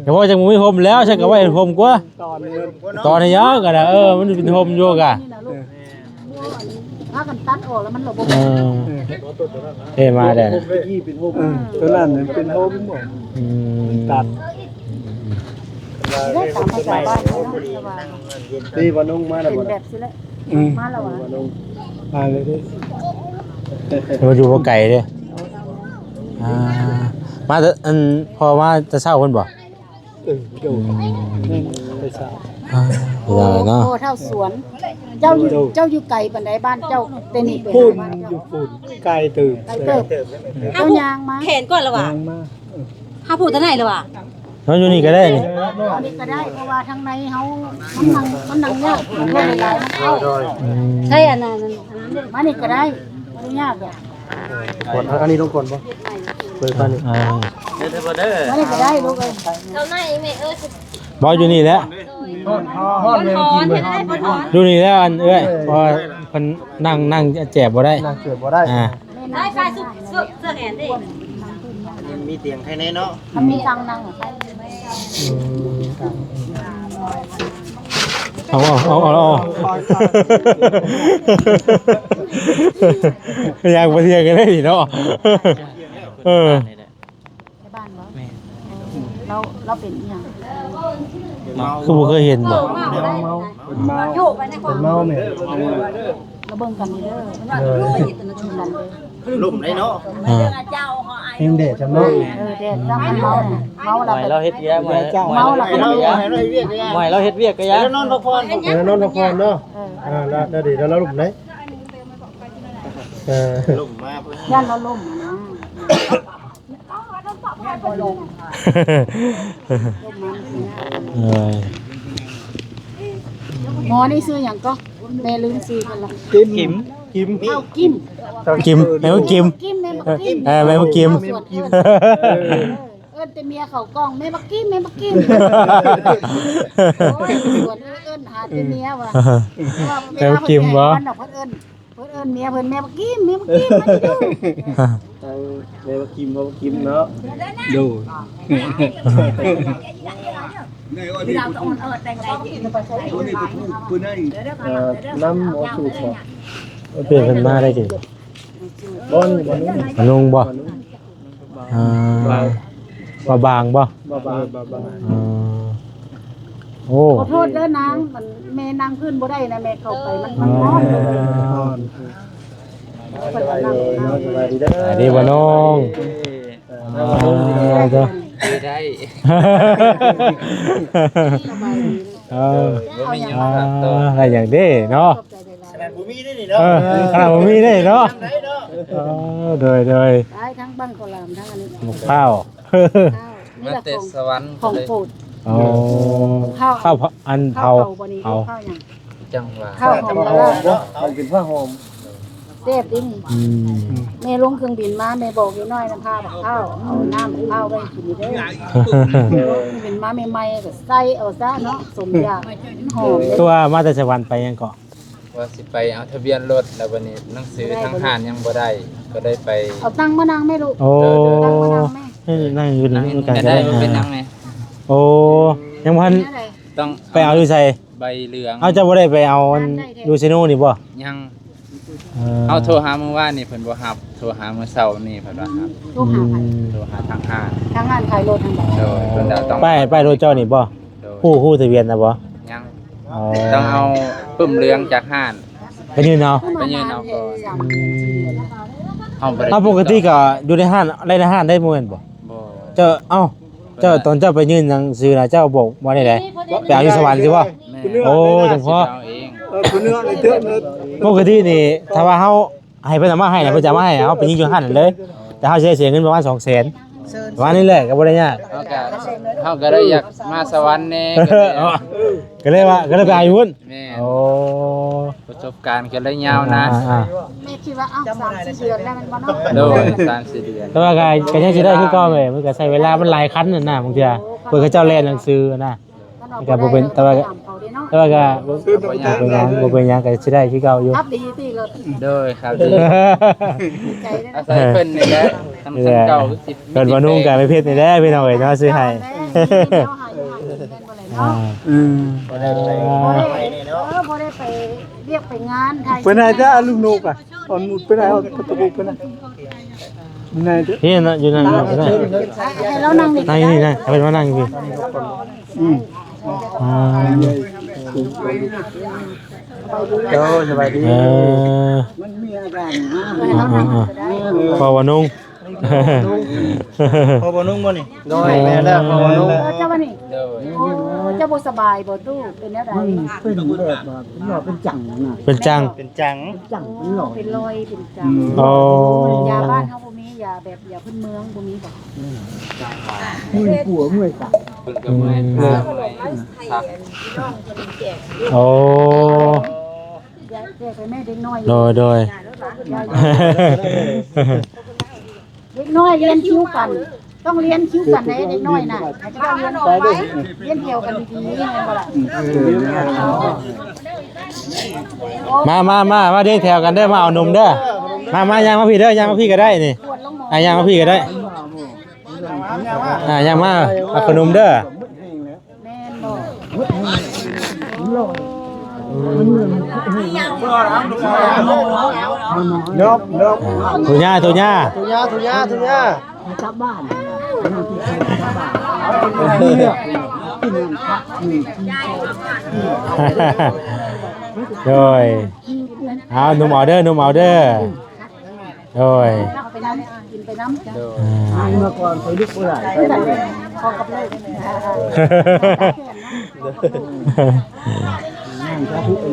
ແມ່ນ ກໍວ່າຈັ່ງບໍ່ມີຮົ່ມແລ້ວ ຊັ້ນກໍໄວ້ໃຫ້ຮົ່ມກວ່າ ຕອນນີ້ ຕອນໃຫ້ຍາວກໍໄດ້ ເອີ ມັນເປັນຮົ່ມຢູ່ກະ ນີ້ນະລູກ ພາກັນຕັດອອກແລ້ວມັນລະບໍ່ ເອີ ເອີ ມາແລ້ວ ເອີ ຕົວນັ້ນເປັນຮົ່ມບໍ່ ອືມ ຕັດ ໄດ້ຕາມພາສາບ້ານເຮົາເນາະ ແຕ່ວ່າ ນີ້ບ່າວນຸ່ງມາແລ້ວ ເປັນແບບຊີ້ແຫຼະ ອືມ ມາແລ້ວຫວາ ບ່າວນຸ່ງ ມາເລີຍເດ້ ມາຢູ່ບໍ່ໄກເດ້ ອ່າ ມາແຕ່ ອັນ ພໍ່ມາແຕ່ເຊົ້າພຸ້ນບໍ່? ເອີ ໂດຍ ອືມ ແມ່ນ ໄປສາ ອ່າ ບໍ່ໄດ້ເນາະ ໂອ້ ເຖົ້າສວນ ເຈົ້າຢູ່ ເຈົ້າຢູ່ໄກປານໃດບ້ານເຈົ້າແຕ່ນີ້ໄປຫາບ້ານເຈົ້າ? ພຸ້ນ ຢູ່ພຸ້ນ ໄກເຕີບ ໄກເຕີບ ເຈົ້າຍ່າງມາ ແຂນກ່ອນລະຫວາ ຍ່າງມາ ເຮົາຜູ້ທາງໃນລະຫວາ ເຮົາຢູ່ນີ້ກໍໄດ້ນີ້ ເຮົາຢູ່ນີ້ກໍໄດ້ ເພາະວ່າທາງໃນເຮົາ ມັນນັ່ງ ມັນນັ່ງຍາກ ເຮົາ ອືມ ໃຊ້ອັນນັ້ນ ມານີ້ກໍໄດ້ ບໍ່ໄດ້ຍາກດອກ ກດເອົາອັນນີ້ລົງກ່ອນບໍ່? ເປີດກ່ອນນີ້ ອ່າ ມານີ້ກໍໄດ້ລູກເອີຍ ເຈົ້າໃນແມ່ເອີຍ ບໍ່ ຢູ່ນີ້ແຫຼະ ຮ້ອນ ຮ້ອນແມ່ກິນເບີດ ຢູ່ນີ້ແຫຼະ ອັນເອື້ອຍ ເອີ ເພາະວ່າເພິ່ນນັ່ງ ນັ່ງແຈບບໍ່ໄດ້ ນັ່ງແຈບບໍ່ໄດ້ ອ່າ ໄດ້ໄຟສຸດ ເສື້ອແຂນເດ້ ມີຕຽງໃຫ້ແນ່ເນາະ ມັນມີຕັງນັ່ງ ເອົາ ເອົາ ເອົາ ເອົາ ເອົາ ຢາກບໍ່ເທື່ອກັນເລີຍເນາະ ເອີ ໃນບ້ານບໍ່? ແມ່ນ ເອີ ລາວ ລາວເປັນອີ່ຫຍັງ? ເມົາ ຄືບໍ່ເຄີຍເຫັນບໍ່? ເມົາ ເມົາ ເປັນເມົາແມ່ນ ລາວເບິ່ງກັນເດີ ເອີ ລົມໄດ້ເນາະ ອ່າ ແຮງແດດຈຳເນາະ ເອີ ແດດຈຳ ເມົາ ເມົາລະ ໃຫ້ລາວເຮັດວຽກ ເມົາລະ ໃຫ້ລາວເຮັດວຽກກໍຢ່າ ໃຫ້ລາວນອນພັກຜ່ອນ ໃຫ້ລາວນອນພັກຜ່ອນເນາະ ເອີ ອ່າ ລະ ລະດີ ລະລົມໄດ້ ເອີ ລົມມາ ຢ້ານລາວລົມນະ ເອີຍ ໝໍນີ້ຊື່ຫຍັງກໍ? ແມ່ລືມຊື່ເພິ່ນລະ ກິມ ກິມ ເຖົ້າກິມ ກິມ ແມ່ບັກກິມ ກິມ ແມ່ບັກກິມ ເອີ ແມ່ບັກກິມ ເອີ້ນແຕ່ເມຍເຂົ້າກ້ອງ ແມ່ບັກກິມ ແມ່ບັກກິມ ໂອ້ຍ ສວນເອີ້ນຫາແຕ່ເມຍວ່າ ແມ່ບັກກິມບໍ ເພິ່ນເອີ້ນ ເພິ່ນເອີ້ນເມຍເພິ່ນ ແມ່ບັກກິມ ແມ່ບັກກິມ ມາຢູ່ ທາງແມ່ບັກກິມ ພໍ່ບັກກິມເນາະ ໂດຍ ເອີ ນຳໝໍສູດບໍ ເພິ່ນເພິ່ນມາໄດ້ຕິ ບໍ່ນີ້ບໍ່ນຸ່ງ ໜຸ່ງບໍ່ ອ່າ ບ່າວບາງບໍ່ ບ່າວບາງ ອ່າ ໂອ້ ຂໍໂທດເດີນາງ ມັນແມ່ນັ່ງພື້ນບໍ່ໄດ້ນະ ແມ່ເຂົ້າໄປມັນ ມັນຮ້ອນ ຮ້ອນ ສະບາຍດີເດີ ສະບາຍດີເດີ ສະບາຍດີບໍ່ນ້ອງ ອ່າ ເດີ ໄດ້ ສະບາຍດີ ເອີ ບໍ່ມີຫຍັງ ອ່າ ໄດ້ຫຍັງເດ້ເນາະ ຂະໜາດບໍ່ມີເດ້ນີ້ເນາະ ເອີ ຂະໜາດບໍ່ມີເດ້ເນາະ ເອີ ໂດຍ ໂດຍ ໄດ້ທັງບັ້ງເຂົ້າຫຼາມທັງອັນນີ້ ໝາກພ້າວ ມາແຕ່ສະຫວັນ ຂອງໂປດ ອໍ ເຂົ້າ ເຂົ້າ ອັນເຜົາ ເຜົາ ເຜົາ ເຜົາຫຍັງ ຈັ່ງວ່າ ເຂົ້າຫອມລະລາ ເນາະ ເຂົ້າກິນຜ້າຫອມ ແຊບເດ້ນີ້ ອືມ ແມ່ລົງເຄື່ອງບິນມາ ແມ່ບອກເດັກນ້ອຍນຳ ພາບັກພ້າວ ເອົານ້ຳບັກພ້າວໄວ້ກິນເດີ ເອີ ເຄື່ອງບິນມາໃໝ່ໆ ກໍໃສ່ເອົາຊະເນາະ ສົມຢາກ ຫອມເດ້ ຄືວ່າມາແຕ່ສະຫວັນໄປຫຍັງເກາະ ວ່າຊິໄປເອົາທະບຽນລົດ ແລ້ວບັດນີ້ໜັງສືທາງຮ້ານຍັງບໍ່ໄດ້ ກໍເລີຍໄປ ເອົາຕັ່ງມານັ່ງແມ່ລູກ ໂອ້ ເອີ ເອີ ຕັ່ງມານັ່ງແມ່ ນີ້ນັ່ງຢູ່ນີ້ ນັ່ງ ນຳກັນກໍໄດ້ ບໍ່ເປັນຫຍັງແມ່ ໂອ້ ຍັງບໍ່ທັນ ຕ້ອງໄປເອົາຢູ່ໃສ ໃບເຫຼືອງ ເອົາ ເຈົ້າບໍ່ໄດ້ໄປເອົາອັນຢູ່ເຊໂນນີ້ບໍ່ ຍັງ ເອີ ເຮົາໂທຫາມື້ວານນີ້ເພິ່ນບໍ່ຮັບ ໂທຫາມື້ເຊົ້ານີ້ເພິ່ນວ່າຮັບ ໂທຫາໃຜ ອືມ ໂທຫາທາງຮ້ານ ທາງຮ້ານຂາຍລົດຫັ້ນບໍ ໂດຍ ເພິ່ນວ່າຕ້ອງ ປ້າຍ ປ້າຍລົດເຈົ້ານີ້ບໍ່ ໂດຍ ຮູ້ ຮູ້ທະບຽນນະບໍ່ ຍັງ ອໍ ຕ້ອງເອົາປຶ້ມເຫຼືອງຈາກຮ້ານ ໄປຍື່ນເອົາ ໄປຍື່ນເອົາກ່ອນ ອືມ ເຮົາບໍ່ໄດ້ ເອົາ ປົກກະຕິກໍຢູ່ໃນຮ້ານ ໄດ້ໃນຮ້ານໄດ້ບໍ່ແມ່ນບໍ່ ບໍ່ ເຈົ້າ ເອົ້າ ເຈົ້າ ຕອນເຈົ້າໄປຍື່ນໜັງສືນະ ເຈົ້າບອກວ່າແນວໃດ ໄປເອົາຢູ່ສະຫວັນຊິບໍ່ ແມ່ນ ໂອ້ ຈັ່ງພໍ ເອົາເອງ ເອີ ຜູ້ເນື້ອນີ້ເດີ ປົກກະຕິນີ້ ຖ້າວ່າເຮົາໃຫ້ເພິ່ນເອົາມາໃຫ້ນະ ເພິ່ນຈະເອົາມາໃຫ້ ເຮົາໄປຍື່ນຢູ່ຮ້ານນັ້ນເລີຍ ແຕ່ເຮົາຊິໄດ້ເສຍເງິນປະມານສອງແສນ ປະມານນີ້ແຫຼະ ກໍບໍ່ໄດ້ຍາກ ເຮົາກໍ ເຮົາກໍໄດ້ຢາກມາສະຫວັນແດ່ ກໍເລີຍວ່າ ກໍເລີຍໄປເອົາຢູ່ພຸ້ນ ແມ່ນ ໂອ້ ປະສົບການກໍເລີຍຍາວນານ ອ່າໆ ແມ່ຄິດວ່າ ເອົ້າ ສາມສີ່ເດືອນແລ້ວແມ່ນບໍ່ເນາະ ໂດຍ ສາມສີ່ເດືອນ ແຕ່ວ່າກໍ ກໍຍັງຊິໄດ້ຄືເກົ່າແຫຼະ ມັນກໍໃຊ້ເວລາ ມັນຫຼາຍຄັນຫັ້ນນະ ບາງເທື່ອເພິ່ນເຂົາເຈົ້າແລ່ນໜັງສືນະ ມັນກໍບໍ່ເປັນ ແຕ່ວ່າ ແຕ່ວ່າກໍບໍ່ເປັນຫຍັງ ບໍ່ເປັນຫຍັງ ກໍຊິໄດ້ຄືເກົ່າຢູ່ ຄັບດີຕິລົດ ໂດຍ ຄັບດີ ດີໃຈເດີ ອາໄສເພິ່ນນີ້ແຫຼະ ຄັນເກົ່າຄືຊິ ເພິ່ນບໍ່ນຸ່ງກໍໄປເພັດນີ້ແຫຼະ ພີ່ນ້ອງເອີຍເນາະ ຊື້ໃຫ້ ແມ່ນບໍ່ແຫຼະເນາະ ອ່າ ອືມ ບໍ່ໄດ້ໄປ ເອີ ບໍ່ໄດ້ໄປວຽກໄປງານ ເພິ່ນໃຫ້ແຕ່ລູກນົກອະ ຕອນໝູດເພິ່ນໃຫ້ເອົາປະຕູເພິ່ນນະ ນີ້ນະ ຢູ່ນັ້ນ ໃຫ້ລາວນັ່ງນີ້ ນັ່ງນີ້ນະ ໃຫ້ເພິ່ນມານັ່ງຢູ່ພີ້ ອືມ ອ່າ ໂອ້ ສະບາຍດີ ເອີ ມັນມີອາການ ອ່າໆໆ ພໍ່ບໍ່ນຸ່ງ ພໍ່ບໍ່ນຸ່ງບໍ່ນີ້ ໂດຍ ແມ່ນແລ້ວ ພໍ່ບໍ່ນຸ່ງ ເອີ ເຈົ້າວ່ານີ້ ໂດຍ ໂອ້ ເຈົ້າບໍ່ສະບາຍບໍ່ຕູ້ ເປັນແນວໃດ ມັນເປັນແບບວ່າ ເປັນຈັ່ງນະ ເປັນຈັ່ງ ເປັນຈັ່ງ ເປັນລອຍ ເປັນຈັ່ງ ອືມ ໂອ້ ຢາບ້ານເຮົາບໍ່ມີ ຢາແບບ ຢາພື້ນເມືອງບໍ່ມີບໍ ເມື່ອຍຫົວເມື່ອຍຕາ ເພິ່ນກໍເມື່ອຍຂາເມື່ອຍຂາ ໂອ້ ແຈກໃຫ້ແມ່ເດັກນ້ອຍ ໂດຍ ໂດຍ ເດັກນ້ອຍລຽນຄິວກັນ ຕ້ອງລຽນຄິວກັນເດ້ເດັກນ້ອຍນະ ເຂົາເຈົ້າຕ້ອງລຽນ ລຽນແຖວກັນດີໆ ແມ່ນບໍ່ລະ ມາ ມາ ມາ ມາລຽນແຖວກັນເດີ ມາເອົານົມເດີ ມາ ມາ ຍ່າງມາພີ້ເດີ ຍ່າງມາພີ້ກໍໄດ້ນີ້ ອ່າ ຍ່າງມາພີ້ກໍໄດ້ ອ່າ ຍ່າງມາ ເອົາຂະໜົມເດີ ແມ່ນບໍ່ ຍອບ ຍອບ ອ່າ ທຸຍາ ທຸຍາ ທຸຍາ ທຸຍາ ທຸຍາ ກັບບ້ານ ໂດຍ ເອົາ ໜຸ່ມເອົາເດີ ໜຸ່ມເອົາເດີ ໂດຍ ເອົາໄປນຳ ກິນໄປນຳ ໂດຍ ອ່າ ເມື່ອກ່ອນຂ້ອຍລຸກບໍ່ໄດ້ ຂໍກັບລູກ ຢູ່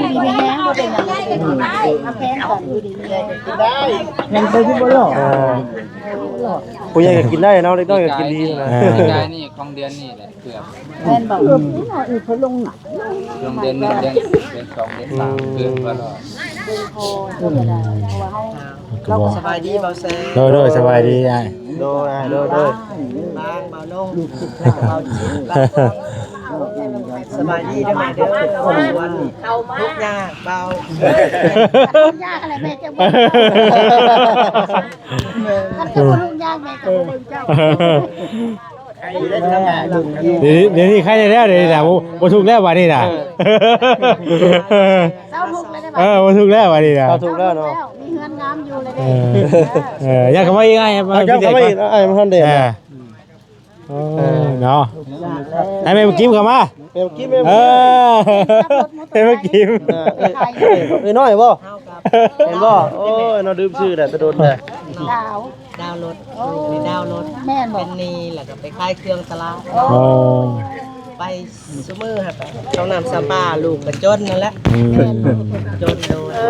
ດີມີແຮງ ບໍ່ເປັນຫຍັງ ມາແພງກັນ ຢູ່ດີມີແຮງ ແພງໄປທີ່ບໍ່ຫຼອກ ເອີ ຜູ້ໃຫຍ່ກໍກິນໄດ້ເນາະ ເດັກນ້ອຍກໍກິນດີນະ. ເອີ ປີກາຍນີ້ຂອງເດືອນນີ້ແຫຼະ ເກືອບ ແມ່ນບໍ່? ເກືອບນີ້ນະ ອີກເພິ່ນລົງນະ ເດືອນ ເດືອນໜຶ່ງ ເດືອນ ເດືອນສອງ ເດືອນສາມ ເດືອນກວ່າແລ້ວ. ສະບາຍດີບ່າວແຊ. ໂດຍ ໂດຍ ສະບາຍດີອ້າຍ. ໂດຍ ໂດຍ ໂດຍ ບາງ ບ່າວນົງ ບ່າວຈິດ ສະບາຍດີເດີແມ່ເດີ. ເຂົ້າມາ ທຸກຍາກ ບ່າວ ທຸກຍາກຫັ້ນແຫຼະແມ່ ເຈົ້າບໍ່ ຄັນເຈົ້າບໍ່ທຸກຍາກແມ່ກໍບໍ່ເບິ່ງເຈົ້າ. ດຽວນີ້ ດຽວນີ້ໄຄແລ້ວ ດຽວນີ້ນະ ບໍ່ ບໍ່ທຸກແລ້ວບາດນີ້ນະ. ເອີ ເຊົາທຸກແລ້ວເດ້ ເອີ ບໍ່ທຸກແລ້ວບາດນີ້ນະ ເຊົາທຸກແລ້ວເນາະ. ມີເຮືອນງາມຢູ່ແລ້ວເດ້. ເອີ ເອີ ຍັງເຂົ້າມາອີກ ອ້າຍ ເອົາເຂົ້າມາອີກ ອ້າຍມາທັນເດ້. ເອີ ເນາະ ໃຫ້ແມ່ບຸກກິມເຂົ້າມາ ແມ່ບຸກກິມ ແມ່ບຸກກິມ ເອີ ແມ່ບຸກກິມ ເອີ ເອີ ເອີນ້ອຍບໍ່ ເຫັນບໍ່? ໂອ້ຍ ເນາະ ລືມຊື່ແຫຼະ ແຕ່ດົນແລ້ວ. ດາວ ດາວລົດ ລູກນີ້ດາວລົດ ແມ່ນບໍ່? ເປັນໜີ້ ແລ້ວກໍໄປຂາຍເຄື່ອງຕະຫຼາດ. ໂອ້ ໄປຊຸມື້ຫັ້ນ ເຂົ້ານ້ຳສຳປາ ລູກກໍຈົນນັ້ນແຫຼະ. ອືມ ຈົນໂດຍ ເອີ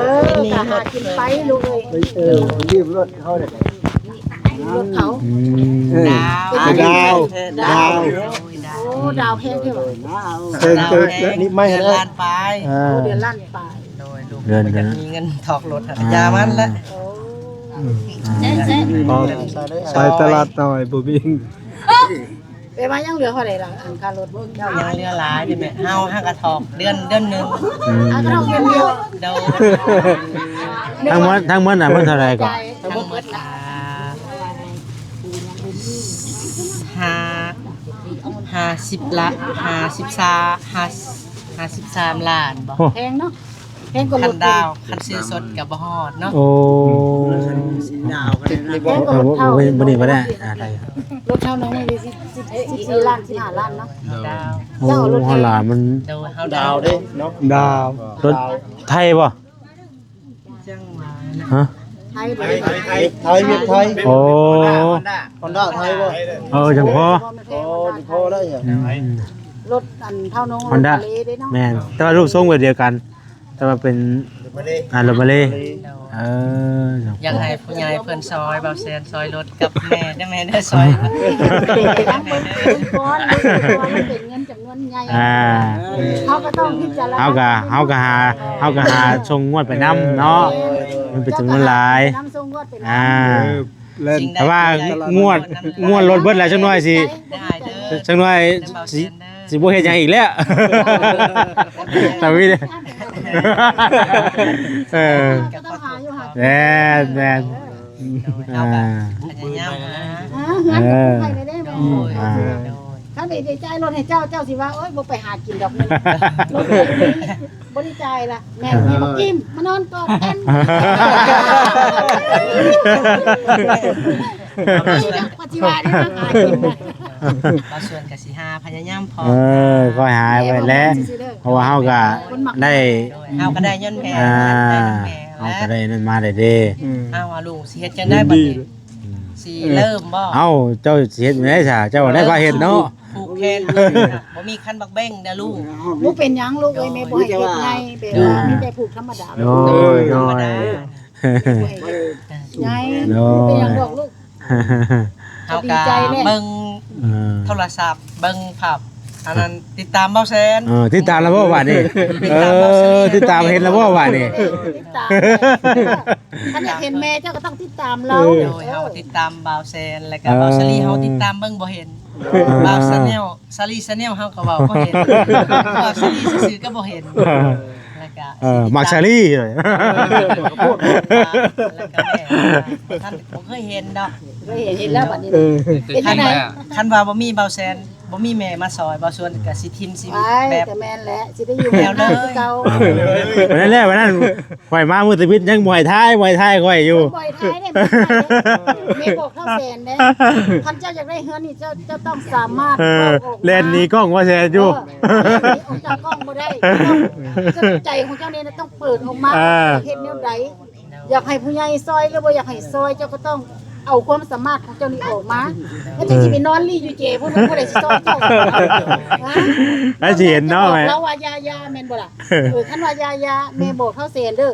ກໍຫາກິນໄປລູກເອີຍ. ເອີ ຢືມລົດເຂົາເດ້ ລົດເຂົາ. ອືມ ດາວ ດາວ ດາວ ໂອ້ ດາວແພງເດ້. ດາວແພງ ນີ້ໄມ້ ເດືອນລ້ານປາຍ. ອ່າ ໂອ້ ເດືອນລ້ານປາຍ. ໂດຍ ລູກ ເດືອນ ບໍ່ຢາກມີເງິນຖອກລົດ ອ່າ ຢ່າມັນແຫຼະ. ໂອ້ ອືມ ໄປຕະຫຼາດນ້ອຍບໍ່ມີ. ແປວ່າຍັງເຫຼືອເທົ່າໃດລະ ອັນຄ່າລົດເຈົ້າ? ຍັງເຫຼືອຫຼາຍຢູ່ແມ່ ເຮົາຫາກະຖອກເດືອນ ເດືອນໜຶ່ງ. ອືມ ຫາກະຖອກເດືອນດຽວ. ໂດຍ ທັງໝົດ ທັງໝົດນະ ໝົດເທົ່າໃດກໍ? ທັງໝົດ ອ່າ ຫ້າ ຫ້າສິບລະ ຫ້າສິບສາມ ຫ້າ ຫ້າສິບສາມລ້ານບໍ່? ໂອ້ ແພງເນາະ ແພງກວ່າລົດ. ຄັນດາວ ຄັນຊື້ສົດກໍບໍ່ຮອດເນາະ. ໂອ້ ດາວກໍໄດ້ນະ ແພງກວ່າລົດເຖົ້າ. ບໍ່ນີ້ບໍ່ໄດ້ ອ່າ ໄດ້ ລົດເຖົ້ານ້ອງນີ້ສິບສີ່ລ້ານ ສິບຫ້າລ້ານເນາະ. ດາວ ໂອ້ ເຈົ້າເອົາລົດ ເຮົາຫຼານມັນ ໂດຍ ເຮົາດາວເດ້ເນາະ. ດາວ ລົດໄທບໍ່? ຮະ ໄທບໍ່? ໄທ ໄທ ໄທ ໄທ. ໂອ້ ຮອນດ້າໄທບໍ່? ເອີ ຈັ່ງພໍ. ໂອ້ ພໍແລ້ວ. ອືມ ລົດອັນເຖົ້ານ້ອງ ຮອນດ້າ ເດ້ເນາະ. ແມ່ນ ແຕ່ວ່າຮູບຊົງແບບດຽວກັນ ແຕ່ວ່າເປັນ ອ່າ ລົດມາເລ. ເອີ ຢາກໃຫ້ຜູ້ໃຫຍ່ເພິ່ນຊ່ອຍ ບ່າວແຊນຊ່ອຍລົດກັບແມ່ເດີ ແມ່ເດີ ຊ່ອຍລົດ. ເບິ່ງກ່ອນ ເບິ່ງກ່ອນ ມັນເປັນເງິນຈຳນວນໃຫຍ່. ອ່າ ເຮົາກໍຕ້ອງພິຈາລະນາ ເຮົາກໍ ເຮົາກໍຫາ ເຮົາກໍຫາສົ່ງງວດໄປນຳເນາະ. ມັນເປັນຈຳນວນຫຼາຍ ນຳສົ່ງງວດໄປນຳ. ອ່າ ເອີ ແລ້ວ ແຕ່ວ່າງວດ ງວດລົດເບິດແລ້ວ ຈັກໜ່ອຍຊິ ຈັກໜ່ອຍຊິ ຊິບໍ່ເຮັດຫຍັງອີກແລ້ວ. ຕາວິດ ເອີ ແມ່ນໆ. ໂດຍ ເຮົາກໍພະຍາຍາມຫາ ເອີ ເຮືອນກໍໄປໄດ້ແມ່. ໂດຍ ອ່າ ໂດຍ ຄັນໄດ້ຈ່າຍລົດໃຫ້ເຈົ້າ ເຈົ້າຊິວ່າ ໂອ້ຍ ບໍ່ໄປຫາກິນດອກ ລົດໄປນີ້ ບໍ່ໄດ້ຈ່າຍລະ. ແມ່ ແມ່ບໍ່ກິນ ມານອນກອດກັນ ປະຕິວາດນີ້ນະ ຫາກິນນະ. ບ່າວຊວນກໍຊິຫາພະຍາຍາມພໍ ເອີ ຄ່ອຍຫາໄປແຫຼະ ເພາະວ່າເຮົາກໍໄດ້ ເຮົາກໍໄດ້ຍ້ອນແມ່ ອ່າ ເຮົາກໍໄດ້ນັ້ນມາໄດ້ເດ້. ເຮົາວ່າລູກຊິເຮັດຈັ່ງໃດບັດນີ້ ຊິເລີ່ມບໍ່? ເອົ້າ ເຈົ້າຊິເຮັດແນວໃດຊະ? ເຈົ້າໄດ້ພາເຮັດເນາະ ຜູກແຂນ ບໍ່ມີຄັນບັກເບັງເດີລູກ. ບໍ່ເປັນຫຍັງລູກເອີຍ ແມ່ບໍ່ໃຫ້ເຮັດໃຫຍ່ ແບບວ່າມີແຕ່ຜູກທຳມະດາ. ໂດຍ ໂດຍ ໃຫຍ່ ບໍ່ເປັນຫຍັງດອກລູກ. ເຮົາກໍເບິ່ງ ເອີ ໂທລະສັບ ເບິ່ງພາບ ອັນນັ້ນ ຕິດຕາມບ່າວແຊນ. ເອີ ຕິດຕາມແລ້ວບໍ່ບາດນີ້? ເອີ ຕິດຕາມ ເອີ ຕິດຕາມ ເຫັນແລ້ວບໍ່ບາດນີ້? ຕິດຕາມ ຄັນຢາກເຫັນແມ່ເຈົ້າກໍຕ້ອງຕິດຕາມລາວ. ໂດຍ ເຮົາຕິດຕາມບ່າວແຊນ ແລ້ວກໍ ເອີ ບ່າວສາລີ ເຮົາຕິດຕາມເບິ່ງບໍ່ເຫັນ. ເອີ ບ່າວຊາແນລ ສາລີຊາແນລ ເຮົາກໍເວົ້າບໍ່ເຫັນ ເວົ້າສາລີຊື່ໆກໍບໍ່ເຫັນ. ແລ້ວກໍ ເອີ ມັກສາລີ ແລ້ວກໍແມ່ ທ່ານບໍ່ເຄີຍເຫັນດອກ. ເຄີຍເຫັນ ເຫັນແລ້ວບັດນີ້. ເອີ ເປັນຈັ່ງໃດ? ຄັນວ່າ ຄັນວ່າບໍ່ມີບ່າວແຊນ ບໍ່ມີແມ່ມາຊ່ອຍ ບ່າວຊວນກໍຊິຖິ້ມຊີວິດແບບ ແມ່ນແຫຼະ ຊິໄດ້ຢູ່ແນວເດີມຄືເກົ່າ. ເອີ ນັ້ນແຫຼະ ວັນນັ້ນ ຂ້ອຍມາມື້ທຳອິດຍັງບໍ່ໃຫ້ຖ່າຍ ບໍ່ໃຫ້ຖ່າຍຂ້ອຍຢູ່. ບໍ່ໃຫ້ຖ່າຍເດ້ ແມ່ບອກເທົ່າແສນເດ້ ຄັນເຈົ້າຢາກໄດ້ເຮືອນນີ້ ເຈົ້າ ເຈົ້າຕ້ອງສາມາດ ເອີ ອອກມາ ແລ່ນໜີກ້ອງວ່າແສນຢູ່. ເອີ ອອກຈາກກ້ອງບໍ່ໄດ້ ໃຈຂອງເຈົ້ານີ້ນະຕ້ອງເປີດອອກມາ ເອີ ເຮັດແນວໃດ ຢາກໃຫ້ຜູ້ໃຫຍ່ຊ່ອຍ ຫຼືບໍ່ຢາກໃຫ້ຊ່ອຍ ເຈົ້າກໍຕ້ອງເອົາຄວາມສາມາດຂອງເຈົ້ານີ້ອອກມາ. ແລ້ວເຈົ້າຊິໄປນອນລີ້ຢູ່ເຈພຸ້ນ ຜູ້ໃດຊິຊ່ອຍເຈົ້າ? ແລ້ວຊິເຫັນເນາະ ແມ່ບອກລາວວ່າຢ່າ ຢ່າ ແມ່ນບໍ່ລະ? ເອີ ຄັນວ່າຢ່າ ຢ່າ ແມ່ບອກເທົ່າແສນເດີ. ໂດຍ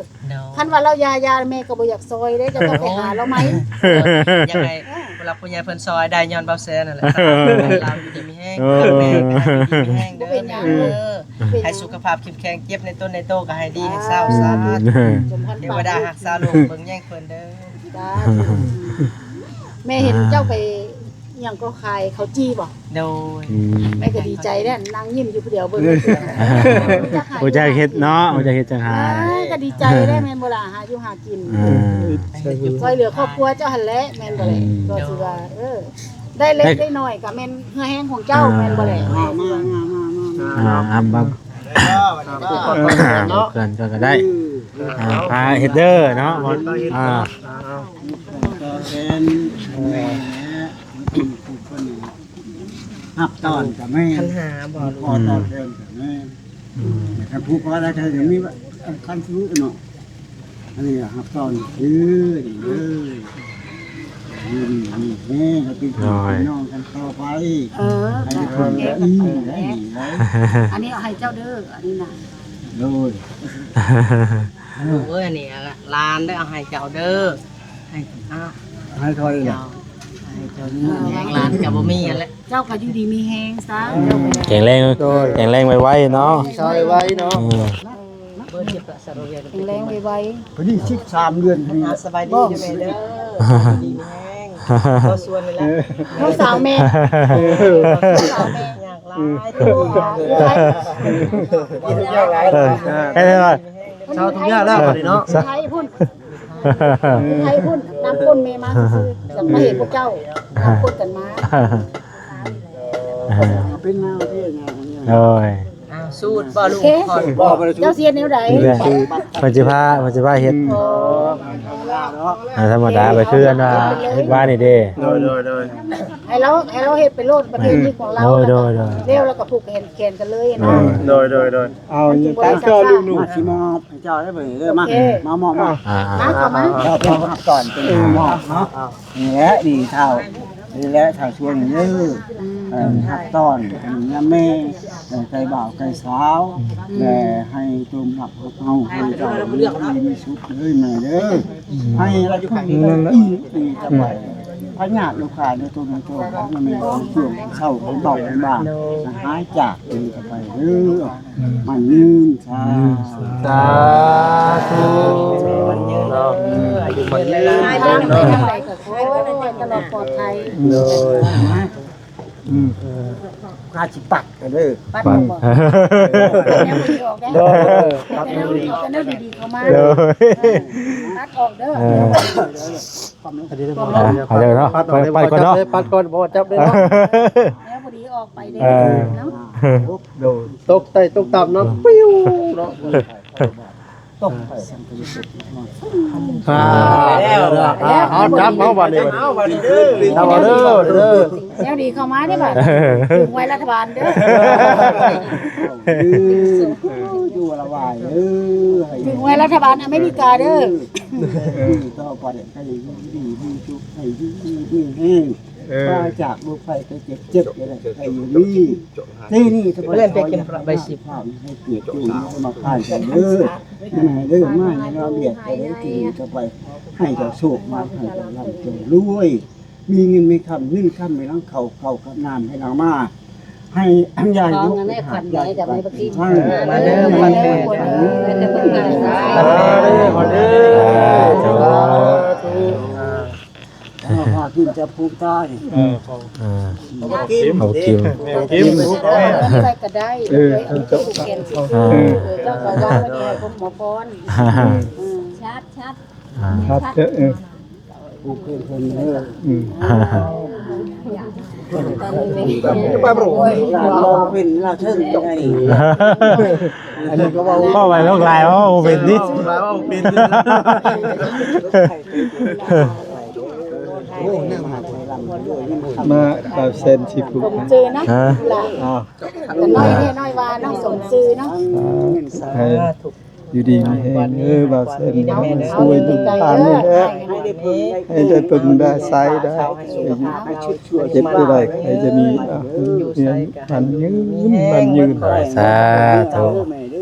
ຄັນວ່າລາວຢ່າ ຢ່າ ແມ່ກໍບໍ່ຢາກຊ່ອຍເດ້ ເຈົ້າຕ້ອງໄປຫາລາວໃໝ່. ໂອ້ຍ ຢາກໃຫ້ ຜູ້ຫຼັກຜູ້ໃຫຍ່ເພິ່ນຊ່ອຍໄດ້ຍ້ອນເບົາແຊນັ້ນແຫຼະ. ລາວຢູ່ດີມີແຮງ ເອີ ແມ່ກໍໃຫ້ຢູ່ດີມີແຮງເດີ ບໍ່ເປັນຫຍັງ ເອີ ເປັນຫຍັງ ໃຫ້ສຸຂະພາບເຂັ້ມແຂງ ເຈັບໃນຕົນໃນໂຕກໍໃຫ້ດີໃຫ້ເຊົາ ສາທຸ ສາທຸ ເທວະດາຮັກສາລູກເບິ່ງແຍງເພິ່ນເດີ ສາທຸ. ແມ່ເຫັນເຈົ້າໄປ ອີ່ຫຍັງກໍຂາຍເຂົ້າຈີ່ບໍ່? ໂດຍ ອືມ ແມ່ກໍດີໃຈເດ້ ນັ່ງຍິ້ມຢູ່ຜູ້ດຽວເບິ່ງ ຮູ້ຈັກເຮັດເນາະ ຮູ້ຈັກເຮັດຈັກຫາ ເອີ ກໍດີໃຈເດ້ ແມ່ນບໍ່ລະ ຫາຢູ່ຫາກິນ ເອີ ຊ່ວຍເຫຼືອຄອບຄົວເຈົ້າຫັ້ນແຫຼະ ແມ່ນບໍ່ແຫຼະ ອືມ ກໍຖືວ່າ ເອີ ໄດ້ເລັກໄດ້ໜ້ອຍກໍແມ່ນເຫື່ອແຮງຂອງເຈົ້າ ເອີ ແມ່ນບໍ່ແຫຼະ ມາ ມາ ມາ ມາ ອ່າ ອ່າ ເພື່ອນກໍໄດ້ ອ່າ ພາເຮັດເດີເນາະ ອ່າ ແມ່ ຮັບຕອນກໍແມ່ ຄັນຫາບໍ່ ຂໍຕອບແທນກໍແມ່ ອືມ ຄັນຜູ້ຂໍໄດ້ກໍຍັງມີ ຄັນຄືເນາະ ອັນນີ້ຮັບຕອນຄືດີເດີ ຢູ່ດີມີແຮງ ໃຫ້ເປັນພີ່ເປັນນ້ອງກັນຕໍ່ໄປ ເອີ ໃຫ້ທຸກຄົນ ໂອເຄ ໄດ້ດີໄດ້ ອັນນີ້ເອົາໃຫ້ເຈົ້າເດີ ອັນນີ້ນະ ໂດຍ ລູກເອີຍ ອັນນີ້ຫຼານເດີ ເອົາໃຫ້ເຈົ້າເດີ ໃຫ້ ເອົາ ໃຫ້ຂ້ອຍນະ ເຈົ້າ ໃຫ້ເຈົ້າ ແຮງຫຼານກໍບໍ່ມີຫັ້ນແຫຼະ ເຈົ້າກໍຢູ່ດີມີແຮງຊະ ອືມ ເຈົ້າກໍ ແຂງແຮງ ໂດຍ ແຂງແຮງໄວໆເນາະ ເຊົາໄວໆເນາະ ອືມ ແຂງແຮງໄວໆ ພໍດີສິບສາມເດືອນນີ້ ອ່າ ສະບາຍດີເດີແມ່ເດີ ດີມີແຮງ ເຂົ້າສວນນີ້ແຫຼະ ເອີ ລູກສາວແມ່ ເອີ ລູກສາວແມ່ ຍາກຫຼາຍ ເອີ ເຮັດໄດ້ວ່າ ເຊົາທຸກຢ່າງແລ້ວບັດນີ້ເນາະ ໄທພຸ້ນ ໄທພຸ້ນ ນຳກົ້ນແມ່ມາຊື່ໆ ຈະມາເຫັນພວກເຈົ້າ ນຳກົ້ນກັນມາ ເປັນນາວເທດນາວ ໂດຍ ອ້າວ ສູດບໍ່ລູກ ໂອເຄ ຂ້ອຍບໍ່ ບໍ່ໄດ້ສູດ ເຈົ້າຊິເຮັດແນວໃດ ເພິ່ນຊິພາ ເພິ່ນຊິພາເຮັດ ອໍ ອ່າ ທຳມະດາໄປຄືອັນວ່າເຮັດວານນີ້ເດ້ ໂດຍ ໂດຍ ໂດຍ ໃຫ້ລາວ ໃຫ້ລາວເຮັດໄປໂລດ ປະເພນີຂອງລາວ ໂດຍ ໂດຍ ໂດຍ ແລ້ວລາວກໍຜູກແຂນ ແຂນກັນເລີຍ ໂດຍ ນະ ໂດຍ ໂດຍ ໂດຍ ເອົາ ຕັດເອົາລູກໜູ ມາຊິມອບໃຫ້ເຈົ້າໄດ້ເບິ່ງເດີ ມາ ໂອເຄ ມາມອບ ມາ ອ່າ ມາເຂົ້າມາ ເຈົ້າ ເຈົ້າຮັບຕອນເປັນ ອ່າ ມອບເນາະ ນີ້ແຫຼະ ນີ້ເຖົ້າ ນີ້ແຫຼະ ຖ້າຊວນເດີ ອືມ ເອີ ຮັບຕ້ອນຍາມແມ່ ໃກ້ບ່າວໃກ້ສາວ ອືມ ແລະ ໃຫ້ຈົ່ງຮັບເຮົາ ໃຫ້ເຈົ້າຢູ່ດີມີສຸກເດີແມ່ເດີ ອືມ ໃຫ້ລັດຖະບານອີກ ອີກຕໍ່ໄປ ພະຍາດໂລຄາໃນຕົວເຮົາ ໃຫ້ແມ່ເຮົາຊ່ວງເຊົາ ໃຫ້ເບົາ ໃຫ້ບາງ ໃຫ້ຫາຍຈາກເປັນຕໍ່ໄປເດີ ໝັ້ນຍືນ ສາ ສາທຸ ເນາະ ອາຍຸໝັ້ນຍືນ ໄປທາງໃດກໍຂໍໃຫ້ຕະຫຼອດປອດໄພ ໂດຍ ອືມ ຂ້າຊິປັດກັນເດີ ປັດອອກບໍ່ ປັດແນວບໍ່ດີອອກເດ້ ໂດຍ ປັດແນວບໍ່ດີອອກ ເອົາແນວດີໆເຂົ້າມາ ໂດຍ ເອີ ປັດອອກເດີ ເອີ ປັດອອກເດີເນາະ ໄປ ໄປກ່ອນເນາະ ປັດກ່ອນ ບໍ່ຈັບເດີເນາະ ແນວບໍ່ດີອອກໄປເດ້ ເອີ ເນາະ ໂດຍ ຕົກໃຕ້ຕົກຕ່ຳເນາະ ປິວເນາະ ຕົກໄປ ອ່າ ເອົາ ຈັບເອົາບັດນີ້ ເອົາບັດນີ້ເດີ ຈັບເອົາເດີ ເດີ ແນວດີເຂົ້າມາເດ້ບັດ ເອີ ດຶງໄວ້ລັດຖະບານເດີ ຢູ່ລະວາຍເດີ ໃຫ້ ດຶງໄວ້ລັດຖະບານອາເມລິກາເດີ ຢູ່ຕໍ່ໄປ ໃຫ້ຢູ່ດີມີສຸກ ໃຫ້ຢູ່ດີມີແຮງ ເອີ ປາສຈາກໂລກໄພໄຂ້ເຈັບ ເຈັບໄດ້ໄຂ້ຢູ່ດີ ທີ່ນີ້ສະບາຍ ເລື່ອນໄປເກັບໃບສິບ ໃຫ້ກຽດຢູ່ມາຜ່ານເດີ ມາໃຫ້ເດີ ມາໃຫ້ລາວລຽກໄປໄດ້ທີ່ນີ້ຕໍ່ໄປ ໃຫ້ເຈົ້າໂຊກມາ ໃຫ້ເຈົ້າລ່ຳເຈົ້າລວຍ ມີເງິນມີຄຳ ເງິນຄຳໃຫ້ຫຼັງເຂົ້າ ເຂົ້າກັບນ້ຳໃຫ້ຫຼັງມາ ໃຫ້ອັນໃຫຍ່ເນາະ ຂອງອັນໃດຂວັນໃຫຍ່ຈະໄດ້ບໍ່ກິນ ມາເດີ ມາເດີ ມາເດີ ເອີ ຂໍກິນຈະຜູກຕາຍ ເອີ ເອົາກິນ ເອົາກິນ ເອົາກິນ ໃສ່ກໍໄດ້ ເອີ ເອົາແຂນ ອ່າ ເຈົ້າກໍວ່າໄວ້ໃຫ້ພວກໝໍພອນ ອ່າ ເອີ ຊັດ ຊັດ ອ່າ ຄັບເດີ ເອີ ຜູ້ເຄີຍເພິ່ນເດີ ອືມ ເປັນລາວເທິງໄດ້ ອັນນີ້ກໍເວົ້າ ເວົ້າໄປເວົ້າຫຼາຍ ເວົ້າບໍ່ເປັນຕິ ເວົ້າບໍ່ເປັນ ມາ ບ່າວແຊນຊິຜູກ ສົມຊື່ນະ ຮະ ຫຼານ ອ້າວ ນ້ອຍແທ້ນ້ອຍວ່າ ນ້ອງສົມຊື່ເນາະ ອ່າ ໃຫ້ ຢູ່ດີມີແຮງເດີ ບ່າວແຊນ ຊ່ວຍລູກຫຼານນີ້ແຫຼະ ໃຫ້ໄດ້ເບິ່ງໄດ້ໃຊ້ໄດ້ ເຈັບຈະໄດ້ ໃຫ້ຈະມີ ມັນຍືນ ມັນຍືນ ສາທຸ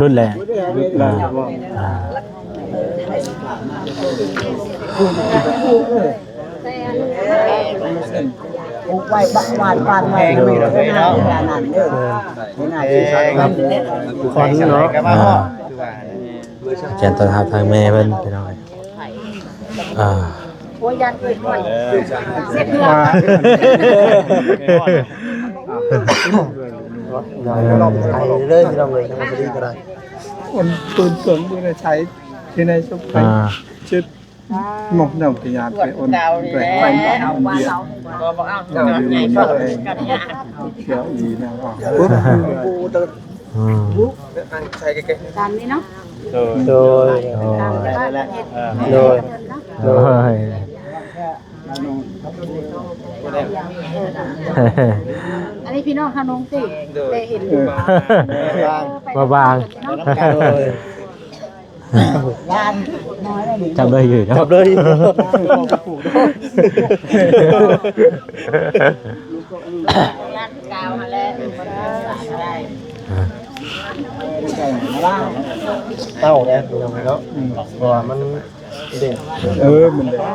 ລຸ້ນແຫຼະ ອ່າ ອ່າ ປູກໄວ້ບາດ ບາດ ບາດໄວ້ ເອີ ຂວັນເນາະ ອ່າ ແກນຕ້ອນຮັບທາງແມ່ເພິ່ນ ພີ່ນ້ອງເອີຍ ອ່າ ໂອ້ຍ ຢ້ານເກີດກ່ອນ ເສຍເພື່ອ ເດີ ພີ່ນ້ອງເອີຍ ທາງສະລີກໍໄດ້ ຄົນປືນເກີງບໍ່ໄດ້ໃຊ້ ທີ່ໃນສົບ ອ່າ ເຈັບ ໝົກເນົ່າກະຍາໄປອົນ ໄປຄວາມບາດມັນເບຍດ ເຈົ້າຢູ່ນີ້ເຈົ້າອີນະ ອືມ ຕາມນີ້ເນາະ ໂດຍ ໂດຍ ໂດຍ ໂດຍ ອັນນີ້ພີ່ນ້ອງເຮົານົງຕິ ໄດ້ເຫັນ ເອີ ບໍ່ບາງ ໂດຍ ຈັບເລີຍຢູ່ເນາະ ຈັບເລີຍຢູ່ ເຕົ້າແດ່ພີ່ນ້ອງເນາະ ເພາະວ່າມັນເດ້ງ ເອີ ມັນເດ້ງ ອ່າ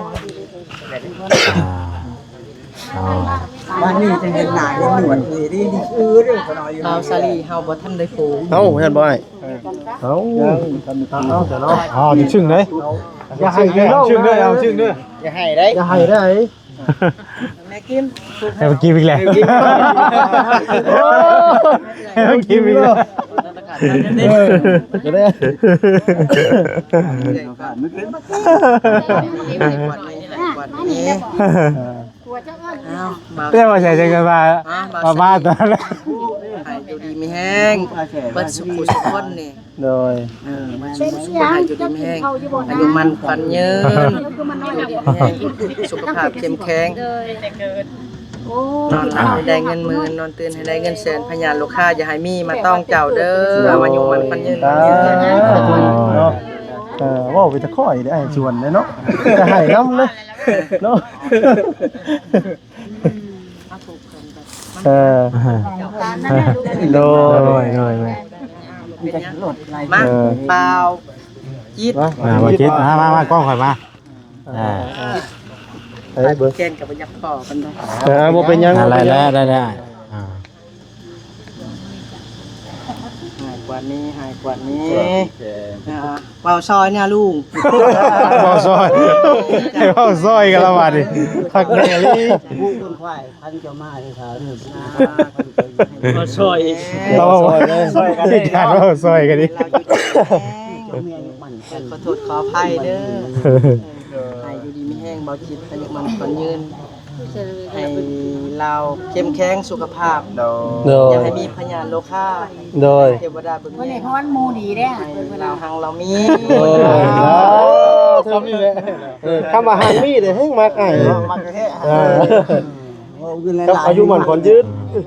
ອໍ ບ້ານນີ້ຈະເຫັນໜ້າເຫັນໜວດນີ້ດີໆ ເອີ ເດ້ ຂະນ້ອຍຢູ່ ລາວສາລີເຮົາບໍ່ທັນໄດ້ໂພ ເອົ້າ ແມ່ນບໍ່ອ້າຍ? ເອົ້າ ເອົ້າ ເອົາຊະເນາະ ເອົາຊຶ້ງເດ້ ຢ່າໃຫ້ເດີ ຊຶ້ງເດີ ເອົາຊຶ້ງເດີ ຢ່າໃຫ້ໄດ້ ຢ່າໃຫ້ໄດ້ ແມ່ກິມ ໃຫ້ມັນກິນອີກແລ້ວ ໃຫ້ມັນກິນອີກແລ້ວ ເອີ ກໍໄດ້ ແຕ່ວ່າໃສ່ຈັກວ່າ ມາ ມາຕອນນັ້ນ ໃຫ້ຢູ່ດີມີແຮງ ເບິດສຸຂູສຸຄົນນີ້ ໂດຍ ເອີ ມາສຸຂູສຸຄົນ ໃຫ້ຢູ່ດີມີແຮງ ອາຍຸໝັ້ນຂວັນຍືນ ຢູ່ດີມີແຮງ ສຸຂະພາບເຂັ້ມແຂງ ນອນຫຼັບໃຫ້ໄດ້ເງິນໝື່ນ ນອນຕື່ນໃຫ້ໄດ້ເງິນແສນ ພະຍາດໂລຄາຢ່າໃຫ້ມີມາຕ້ອງເຈົ້າເດີ ອາຍຸໝັ້ນຂວັນຍືນ ສາທຸເນາະ ເອີ ເວົ້າເປັນຕາຂ້ອຍເດ້ ອ້າຍຊວນເດ້ເນາະ ຈະໃຫ້ນຳເລີຍເນາະ. ເອີ ໂດຍ ໂດຍ ໂດຍ ມາ ເອີ ບ່າວຈິດ ມາ ມາ ມາ ກ້ອງຂ້ອຍມາ ອ່າ ເອີ ເບິ່ງ ແກນກໍບໍ່ຢາກພໍປານໃດ ເອີ ບໍ່ເປັນຫຍັງ ໄດ້ແລ້ວ ໄດ້ແລ້ວ ອ່າ ໃຫ້ກວ່ານີ້ ໃຫ້ກວ່ານີ້ ອ່າ ເວົ້າຊອຍແດ່ລຸງ ເວົ້າຊອຍ ໃຫ້ເວົ້າຊອຍກັນລະບາດນີ້ ຄັກແນ່ອີ່ຫຼີ ຜູ້ຄົນຄວາຍ ຄັນເຈົ້າມາເດີ ຖ້າເດີ ມາຊ່ອຍ ເວົ້າຊ່ອຍເລີຍ ການເວົ້າຊ່ອຍກັນນີ້ ເຈົ້າເມຍອາຍຸໝັ້ນຂວັນຍືນ ຂໍໂທດຂໍອະໄພເດີ ໃຫ້ຢູ່ດີມີແຮງ ເບົາຈິດ ອາຍຸໝັ້ນຂວັນຍືນ ໃຫ້ລາວເຂັ້ມແຂງສຸຂະພາບ ໂດຍ ຢ່າໃຫ້ມີພະຍາດໂລຄາ ໂດຍ ເທວະດາເບິ່ງແຍງ ເພິ່ນໃຫ້ພອນໝູ່ດີເດ້ ໃຫ້ລາວຮັ່ງລາວມີ ໂດຍ ຄຳນີ້ແຫຼະ ເອີ ຄຳວ່າຮັ່ງມີເດ້ ແຮງມັກອ້າຍ ເອີ ມັກແທ້ ເອີ. ກັບອາຍຸໝັ້ນຂວັນຍືນ. ເອີ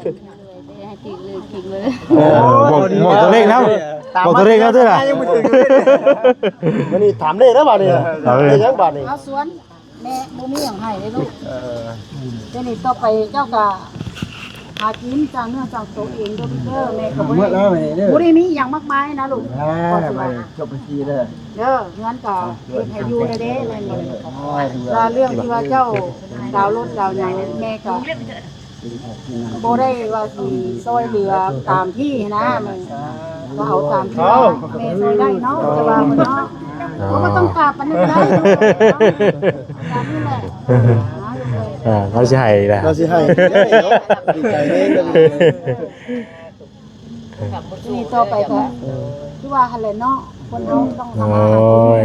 ບອກ ບອກຕົວເລກນຳ ບອກຕົວເລກນຳເດີລະ. ມື້ນີ້ຖາມເດ້ເດີບາດນີ້ ເອີ ເຮັດຫຍັງບາດນີ້? ເອົາສວນ ແມ່ບໍ່ມີຫຍັງໃຫ້ເດ້ລູກ. ເອີ ດຽວນີ້ຕໍ່ໄປເຈົ້າກະຫາກິນ ສ້າງເນື້ອສ້າງໂຕເອງເດີລູກເດີ. ແມ່ກໍບໍ່ໄດ້ ບໍ່ໄດ້ມີຫຍັງມາກມາຍນະລູກ. ຈົບບັນຊີເດີ ເຮືອນກະເຮັດໃຫ້ຢູ່ແດ່ໆ. ແລ້ວເລື່ອງທີ່ວ່າເຈົ້າດາວລົດດາວຫຍັງ ແມ່ກໍ ບໍ່ໄດ້ວ່າຊິຊ່ອຍເຫຼືອຕາມທີ່ນະ ແມ່ກໍເອົາຕາມທີ່ວ່າແມ່ຊ່ອຍໄດ້ເນາະ ແຕ່ວ່າເນາະ ເຮົາກໍຕ້ອງກາບປານນັ້ນກໍໄດ້ ຕາມນີ້ແຫຼະ. ເອີ ເຮົາຊິໃຫ້ອີກແລ້ວ ເຮົາຊິໃຫ້ ດີໃຈເດ້. ນີ້ຕໍ່ໄປກໍຄືວ່າຫັ້ນແຫຼະເນາະ ຄົນເຮົາຕ້ອງທຳມາຫາກິນ. ໂອ້ຍ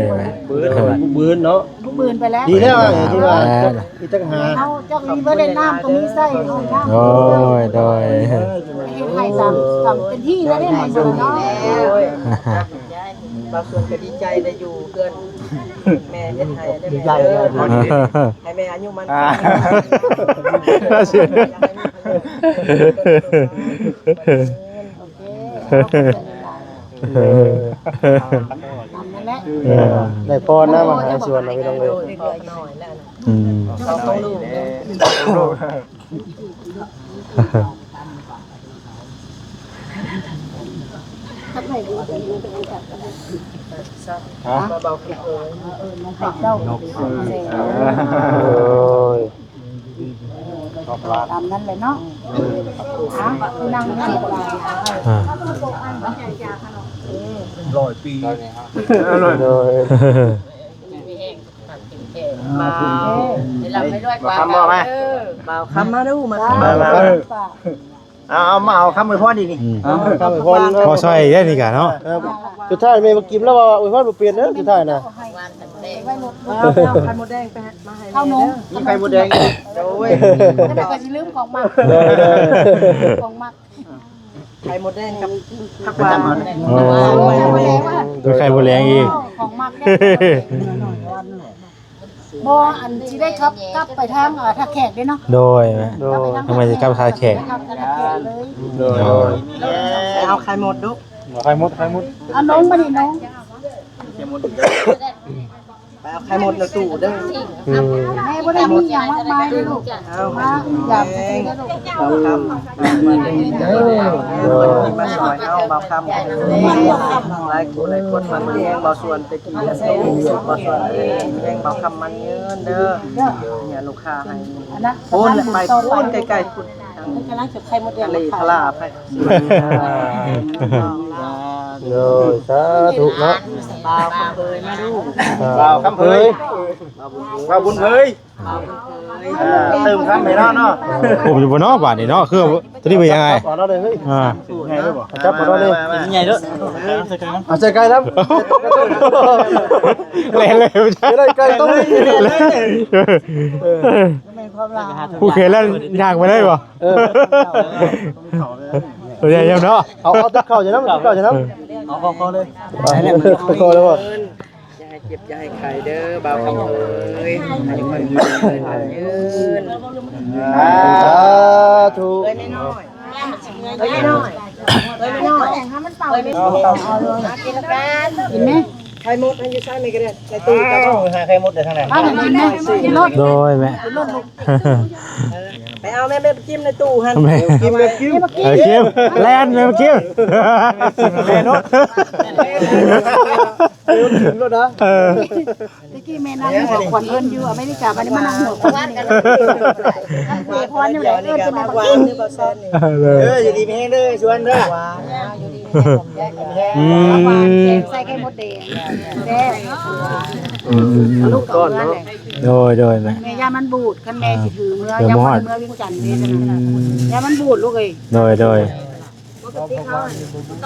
ບຸບບືນ ບຸບບືນເນາະ ບຸບບືນໄປແລ້ວ. ດີແລ້ວ ເອີ ທີ່ວ່າ ເອີ ມີແຕ່ຫາ ເຮົາເຈົ້າມີບໍ່ໄດ້ນ້ຳກໍມີໃຊ້ຫ້ອງນ້ຳ. ໂອ້ຍ ໂດຍ ເຮັດໃຫ້ຕາມ ຕາມເປັນທີ່ແລ້ວເດ້ ໃຫ້ໝົດເນາະ. ໂອ້ຍ ບ່າວສວນກໍດີໃຈໄດ້ຢູ່ເຮືອນແມ່ເຮັດໃຫ້ໄດ້ ດີໃຈເລີຍ ໃຫ້ແມ່ອາຍຸໝັ້ນ ອ່າ ຂວັນຍືນ. ໂອເຄ ເອີ ຕາມນັ້ນແຫຼະ ເອີ ໄດ້ພອນນະ ມາຫາສວນເນາະ ພີ່ນ້ອງເອີຍ. ອືມ ຮະ ມາເບົາຄິດເອີຍ ເອີ ໂອ້ຍ ຕາມນັ້ນແຫຼະເນາະ. ອ່າ ນັ່ງນີ້ກໍໄດ້ ອ່າ ຮ້ອຍປີ ໂດຍ ມາ ເອີ ບໍ່າວຄຳມາ ເອີ ບ່າວຄຳມາດູ ມາ ມາ ມາ ເອີ ເອົາ ເອົາ ມາເອົາຄຳອວຍພອນອີກນີ້. ອືມ ເອົາຄຳອວຍພອນ ພໍຊ່ອຍໄດ້ນີ້ກະເນາະ. ເອີ ສຸດທ້າຍແມ່ບໍ່ກິນແລ້ວວ່າອວຍພອນບໍ່ເປັນເດີ ສຸດທ້າຍນະ. ໄວ້ລົດ ເອົາໄຂ່ມົດແດງໄປມາໃຫ້ແມ່ເດີ. ມີໄຂ່ມົດແດງອີກ ໂອ້ຍ ແລ້ວກໍຊິລືມຂອງມັກ ຂອງມັກ ໄຂ່ມົດແດງກັບຜັກຫວານ. ໂອ້ ມີໄຂ່ມົດແດງອີກ ຂອງມັກເດ້. ບໍ່ ອັນຊິໄດ້ຂັບກັບໄປທາງ ເອີ ທ່າແຂກເດ້ເນາະ. ໂດຍ ແມ່ ໂດຍ ທຳໄມຊິກັບທ່າແຂກ ໄປທ່າແຂກເລີຍ. ໂດຍ ໂດຍ ໄປເອົາໄຂ່ມົດດຸ ເອົາໄຂ່ມົດ ໄຂ່ມົດ ເອົານ້ອງມານີ້ນ້ອງ ໄປເອົາໄຂ່ມົດໃນຕູ້ເດີ. ອືມ ແມ່ບໍ່ໄດ້ມີຫຍັງມາກມາຍເດີລູກ ເອົາ ມາຢາມຊື່ໆເດີລູກ. ບ່າວຄຳ ມາຊ່ອຍເຮົາ ບ່າວຄຳ ຫຼາຍຜູ້ຫຼາຍຄົນມາແຮງ ບ່າວສວນ ແຮງບ່າວຄຳໝັ້ນຍືນເດີ ເດີ ເຍ ລູກຄ້າໃຫ້ ອັນນັ້ນ ພຸ້ນ ໄປພຸ້ນ ໄກໆ ພຸ້ນ ກຳລັງຈະໄຂ່ມົດແດງ ທະເລ ທະລາໄປ. ໂດຍ ສາທຸເນາະ ບ່າວຄຳເຜີຍມາດູ ບ່າວຄຳເຜີຍ ບ່າວບຸນເຜີຍ ອ່າ ຕື່ມຄຳໃຫ້ລາວເນາະ. ໂອ້ ຢູ່ບໍ່ເນາະບາດນີ້ເນາະ ຄືຕົວນີ້ເປັນຫຍັງໄງ? ຈັບເອົາເນາະເລີຍເຮີ້ຍ ອ່າ ຈັບເອົາເນາະເລີຍ ໃຫຍ່ເດີ ເອົາໃສ່ໄກ່ນຳ ແລ່ນເລີຍ ຈະໄດ້ໄກ່ຕົວນີ້ ເອີ ຜູ້ເຂຍແລ້ວຍ່າງໄປເລີຍບໍ່? ເອີ ຕົວໃຫຍ່ເນາະ ເອົາ ເອົາຕິບເຂົ້າໃສ່ນຳ ຕິບເຂົ້າໃສ່ນຳ ເອົາເຂົ້າ ເຂົ້າເລີຍ ເອົາເຂົ້າເລີຍບໍ່? ຢ່າໃຫ້ເຈັບຢ່າໃຫ້ໄຂ້ເດີ ບ່າວຄຳເອີຍ ອາຍຸໝັ້ນຂວັນຍືນ ສາທຸ ເອີຍນ້ອຍ ເອີຍນ້ອຍ ເອີຍນ້ອຍ ກິນແມ່ ໄຂ່ມົດຢູ່ໃສແມ່ກໍໄດ້ ໃນຕູ້ ຫາໄຂ່ມົດໄດ້ທາງໃດ ກິນໂລດ ໂດຍແມ່ ກິນໂລດລູກ ໄປເອົາແມ່ ແມ່ໄປກິນໃນຕູ້ຫັ້ນ ແມ່ກິນ ແມ່ກິນ ເອີ ກິນ ແລ່ນ ແມ່ກິນ ແລ່ນໂລດ ແມ່ກິນໂລດນະ ເອີ ແຕ່ກີ້ແມ່ນັ່ງຫົວຂວັນເພິ່ນຢູ່ອາເມລິກາ ບັດນີ້ມານັ່ງຫົວຂວັນຢູ່ນີ້ ອວຍພອນຢູ່ແຫຼະ ເອີ້ນແຕ່ແມ່ບັກກິນ ເອີ ຢູ່ດີມີແຮງເດີ ຊວນເດີ ອືມ ແກງໃສ່ໄຂ່ມົດແດງ ແຊບ ອືມ ລູກກໍເມືອແຫຼະ ໂດຍ ໂດຍ ແມ່ ແມ່ຢ້ານມັນບູດ ຄັນແມ່ຊິຖືເມືອ ເອີ ຢ້ານມັນເມືອວຽງຈັນເດ້ ອືມ ຢ້ານມັນບູດລູກເອີຍ ໂດຍ ໂດຍ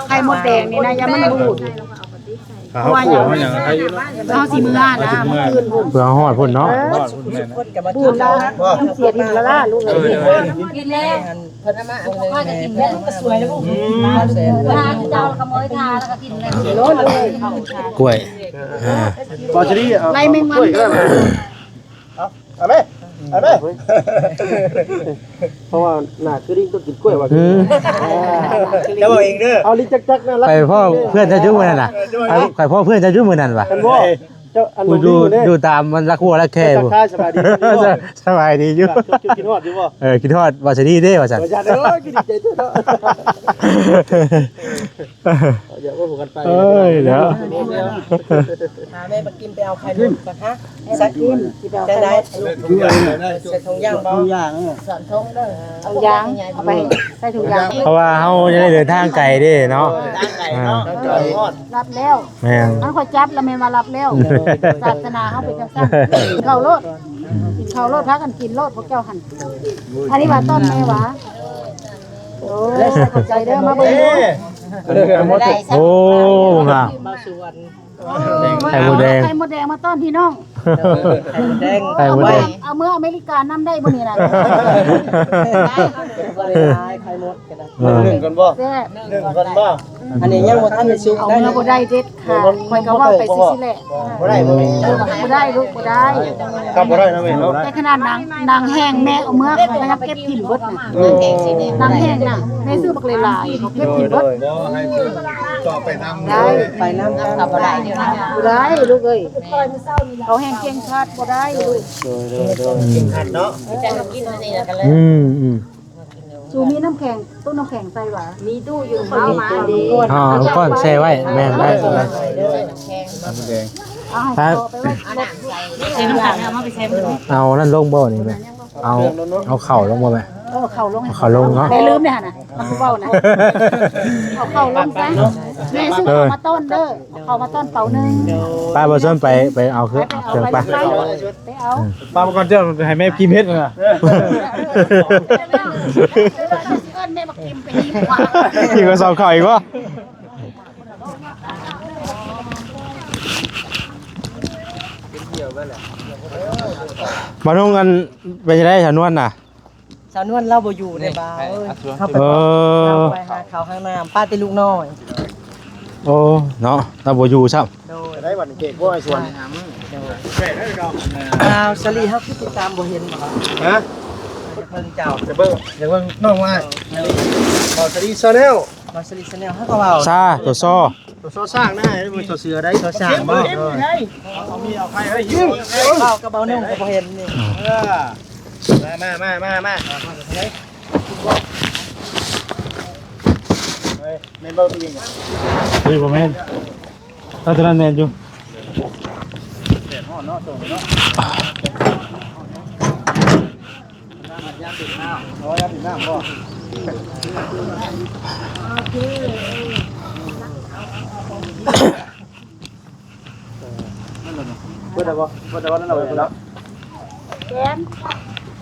ໄຂ່ມົດແດງນີ້ນະ ຢ່າມັນບູດ ເຮົາຂົວເຮົາຫຍັງ ເຮົາຊິເມືອນະ ມື້ອື່ນພຸ້ນ ເພື່ອຮອດພຸ້ນເນາະ ເອີ ບູດແລ້ວ ເສຍຖິ້ມລະລະລູກເອີຍ ກິນແລ້ວ ເພິ່ນເອົາມາອັນໜຶ່ງ ກິນແລ້ວ ສວຍແລ້ວ ອືມ ເຈົ້າລະຂະໂມຍທາລະກະກິນແລ້ວ ໂລດເລີຍ ກ້ວຍ ອ່າ ພໍຊິໄລ່ແມງວັນ ເອົາ ເອົາແມ່ ເອົາເດີ ເພາະວ່າໜ້າຄືລິງຕ້ອງກິນກ້ວຍວ່າ. ອືມ ເຈົ້າເວົ້າເອງເດີ ເອົາລິງຈັກໆ ໜ້າລັກ. ຂ້ອຍພໍ້ເພື່ອນເຈົ້າຢູ່ມື້ນັ້ນນະ ຂ້ອຍ ຂ້ອຍພໍ້ເພື່ອນເຈົ້າຢູ່ມື້ນັ້ນວ່າ. ແມ່ນບໍ່? ເຈົ້າ ອັນ ຢູ່ ຢູ່ຕາມມັນລັກຫົວລັກແຄ. ເຈົ້າທັກທາຍສະບາຍດີຢູ່ບໍ່? ສະບາຍດີຢູ່. ຄິດຮອດຢູ່ບໍ່? ເອີ ຄິດຮອດວ່າຊິດີເດ້ວ່າຊັ້ນ. ໂອ້ຍ ດີໃຈເດີ. ເອີຍ ເນາະ ຫາແມ່ບັກກິມໄປເອົາໄຂ່ມົດກ່ອນຮະ. ໃສ່ ກິນ ຊິໄປເອົາໄຂ່ມົດ ໃສ່ຖົງຢາງບໍ່? ຖົງຢາງ ເອີ ສອງຖົງເດີ. ຖົງຢາງ ເອົາໄປໃສ່ຖົງຢາງ ເພາະວ່າເຮົາຍັງໄດ້ເດີນທາງໄກເດ້ເນາະ. ເອີ ທາງໄກເນາະ. ເອີ ລັດແລ້ວ. ແມ່ນ ຄັນຂ້ອຍຈັບລະແມ່ນວ່າລັດແລ້ວ. ໂດຍ ໂດຍ ສາສະໜາເຮົາເປັນຈັ່ງຊັ້ນ. ກິນເຂົ້າໂລດ ກິນເຂົ້າໂລດ ພາກັນກິນໂລດພວກເຈົ້າຫັ້ນ. ອັນນີ້ວ່າຕ້ອນແມ່ຫວາ. ໂອ້ຍ ຂອບໃຈເດີ ມາເບິ່ງດູ. ໂອ້ ງາມ ມາສວນ ໄຂ່ມົດແດງ ໄຂ່ມົດແດງມາຕ້ອນພີ່ນ້ອງ. ໄຂ່ມົດແດງ ໄຂ່ມົດແດງ ເອົາເມືອອາເມລິການຳໄດ້ບໍ່ນີ້ນະ? ບໍ່ໄດ້ ໄຂ່ມົດກັນນະ. ເອີ ໜຶ້ງກ່ອນບໍ່? ແຊບ ໜຶ້ງກ່ອນບໍ່? ອັນນີ້ຍັງບໍ່ທັນໄດ້ສຸກ ເອົາເມືອບໍ່ໄດ້ເດັດຂາດ. ຂ້ອຍກໍເວົ້າໄປຊື່ໆແຫຼະ. ບໍ່ໄດ້ ບໍ່ໄດ້ ບໍ່ໄດ້ລູກ ບໍ່ໄດ້. ກັບບໍ່ໄດ້ນະແມ່ເນາະ. ແຕ່ຂະໜາດໜັງ ໜັງແຫ້ງແມ່ເອົາເມືອ ຂ້ອຍກໍຍັງເກັບຖິ້ມເບິດນະ. ເອີ ໜັງແຫ້ງນະ ແມ່ຊື້ບັກຫຼາຍໆ ເຂົາເກັບຖິ້ມເບິດ. ບໍ່ໃຫ້ເພິ່ນຕໍ່ໄປນຳ ໄດ້ ໄປນຳກັນກໍບໍ່ໄດ້. ບໍ່ໄດ້ລູກເອີຍ ເຂົາແຮ່ງເຄັ່ງຄັດ ບໍ່ໄດ້ລູກ. ໂດຍ ໂດຍ ໂດຍ ເຄັ່ງຄັດເນາະ. ອືມ ອືມ ສູມີນ້ຳແຂງ ຕູ້ນ້ຳແຂງໃສ່ຫວາ? ມີຕູ້ຢູ່ ເອົາມາເດ້. ອໍ ກ້ອນແຊ່ໄວ້ ແມ່ນ ໄດ້ ໄດ້. ເອົາ ໃສ່ນ້ຳແຂງ ເອົາມາໄປໃສ່. ເອົານັ້ນລົງບໍ່ນີ້ແມ່? ເອົາ ເອົາເຂົ້າລົງບໍ່ແມ່? ເອີ ເຂົ້າລົງ ເອົາເຂົ້າລົງເນາະ. ແມ່ລືມເດ້ຫັ້ນນະ ມັນບໍ່ເວົ້ານະ. ເອົາເຂົ້າລົງຊະ ແມ່ຊື້ເຂົ້າມາຕ້ອນເດີ. ເຂົ້າມາຕ້ອນເປົາໜຶ່ງ. ໄປ ບໍ່ຊວນໄປ ໄປເອົາເຄື່ອງ ເອົາເຄື່ອງໄປ ໄປ ໄປເອົາ. ອືມ ປ້າມາກ່ອນ ເຈົ້າໃຫ້ແມ່ກິນເຮັດນະ. ເອີ້ນແມ່ມາກິນໄປອີກວ່າ ກິນກັບເຂົ້າອີກບໍ່? ມານຸ່ງ ອັນ ເປັນຈັ່ງໃດສາວນວນນະ? ສາວນວນລາວບໍ່ຢູ່ເດ້ບ່າວເອີຍ. ເຮົາໄປ ເອີ ລາວໄປຫາເຂົ້າຫານ້ຳ ປາແຕ່ລູກນ້ອຍ. ໂອ້ ເນາະ ລາວບໍ່ຢູ່ຊ້ຳ. ໂດຍ ໄດ້ບັດນີ້ເກກບໍ່ ໄອ້ສວນ. ໂດຍ ອ້າວ ສາລີ ເຮົາຄືຕິດຕາມບໍ່ເຫັນບໍ່? ຮະ? ເບິ່ງເຈົ້າ ຈະເບິ່ງ ຢາກເບິ່ງນ້ອງວ່າ ເບົາສາລີ Channel ເບົາສາລີ Channel ເຮົາກໍເວົ້າ ຊາ ຕົວຊໍ. ຕົວຊໍຊ້າງນະ ບໍ່ແມ່ນຕົວເສືອໃດ. ຕົວຊ້າງບໍ່? ເອົາມີເອົາໄຂ່ເຮີ້ຍ ເວົ້າກັບເບົາໜຸ່ມກໍບໍ່ເຫັນນີ້. ເອີ ມາ ມາ ມາ ມາ ມາ. ເຮີ້ຍ ແມ່ນບໍ່? ເຮີ້ຍ ບໍ່ແມ່ນ ຖ້າຕົວນັ້ນແມ່ນຢູ່. ແດດຮ້ອນເນາະ ໂຕນີ້ເນາະ. ເບິດແລ້ວບໍ່? ເບິດແລ້ວບໍ່? ນັ້ນເອົາໄປເນາະ ແກນ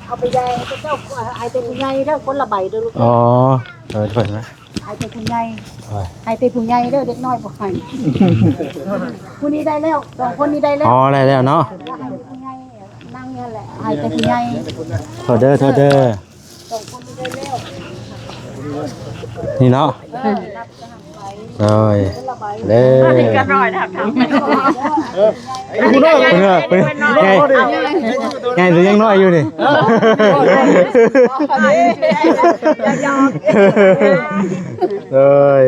ເອົາໄປໃຫຍ່ໃຫ້ເຈົ້າ ໃຫ້ແຕ່ຜູ້ໃຫຍ່ເດີ ຄົນລະໃບເດີລູກ. ອໍ ເອີ ຖອຍມາ ໃຫ້ແຕ່ຜູ້ໃຫຍ່ ໃຫ້ແຕ່ຜູ້ໃຫຍ່ເດີ ເດັກນ້ອຍບໍ່ໃຫ້. ຜູ້ນີ້ໄດ້ແລ້ວ ສອງຄົນນີ້ໄດ້ແລ້ວ. ອໍ ໄດ້ແລ້ວເນາະ ໃຫ້ແຕ່ຜູ້ໃຫຍ່ ນັ່ງຢູ່ຫັ້ນແຫຼະ ໃຫ້ແຕ່ຜູ້ໃຫຍ່. ໂທດເດີ ໂທດເດີ ສອງຄົນນີ້ໄດ້ແລ້ວ ນີ້ເນາະ. ເອີ ໂດຍ ເດີ ອັນນີ້ກໍນ້ອຍ ຖາມ ຖາມ ເອີ ເພິ່ນ ເພິ່ນ ເພິ່ນ ໃຫຍ່ ໃຫຍ່ຫຼືຍັງນ້ອຍຢູ່ນີ້? ໂດຍ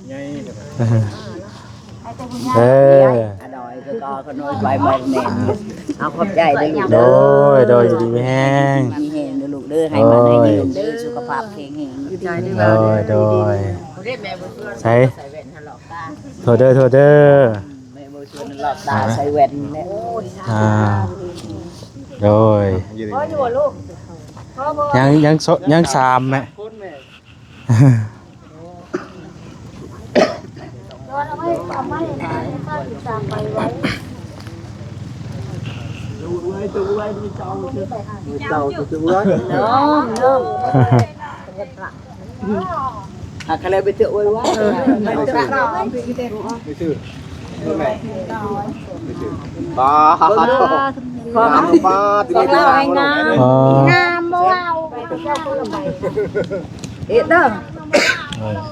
ໃຫຍ່ ເອີ ອາດອຍກໍຂະໜົມໄປໝົດແມ່ນ. ເອົາ ຂອບໃຈເດີລູກເດີ. ໂດຍ ໂດຍ ຢູ່ດີມີແຮງ ມີແຮງເດີລູກເດີ ໃຫ້ໝັ້ນໃຫ້ຍືນເດີ ສຸຂະພາບແຂງແຮງ. ໂດຍ ໂດຍ ໃສ ໂທດເດີ ໂທດເດີ. ແມ່ບໍ່ຊວນຫຼອກຕາໃສ່ແວ່ນແລ້ວ. ອ່າ ໂດຍ ພໍຢູ່ບໍ່ລູກ? ພໍບໍ່? ຍັງ ຍັງ ຍັງສາມແມ່. ຫາກະແລໄປເທື່ອໂອຍວ່າ ເອີ ໄປເທື່ອ ໄປເທື່ອ ໄປເທື່ອ ປ້າ ປ້າ ຕິເລດ ງາມ ງາມ ງາມ ບໍ່ເວົ້າ ເຮັດເດີ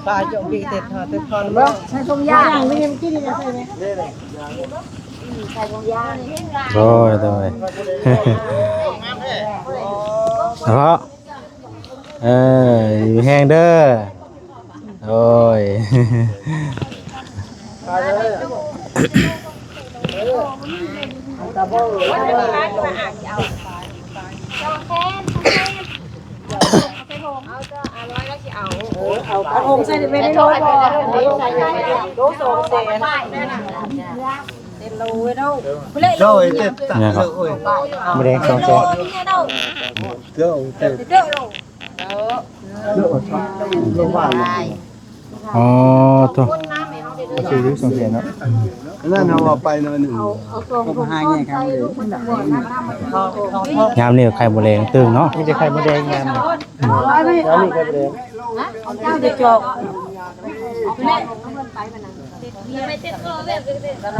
ປ້າ ຈົງບີເຕັດຫາເຕັດຄອນ ບໍ່ໃສ່ຖົງຢາງ ໃສ່ຖົງຢາງ ໃສ່ໄວ້ ໂດຍ ໂດຍ ເນາະ ເອີ ຢູ່ແຮງເດີ ໂດຍ. ໂດຍ ເຕັມຕັກເລີຍ ໂອ້ຍ ໝູແດງສອງແສນ ເດີ ເດີ. ອໍ ໂທ້ ເອົາຊື່ຢູ່ສອງແສນເນາະ ນັ້ນເຮົາເອົາໄປໜ້ອຍໜຶ່ງ ຍາມນີ້ໄຂ່ມົດແດງຕຶງເນາະ ມີແຕ່ໄຂ່ມົດແດງຍາມນີ້ ຍາມນີ້ໄຂ່ມົດແດງ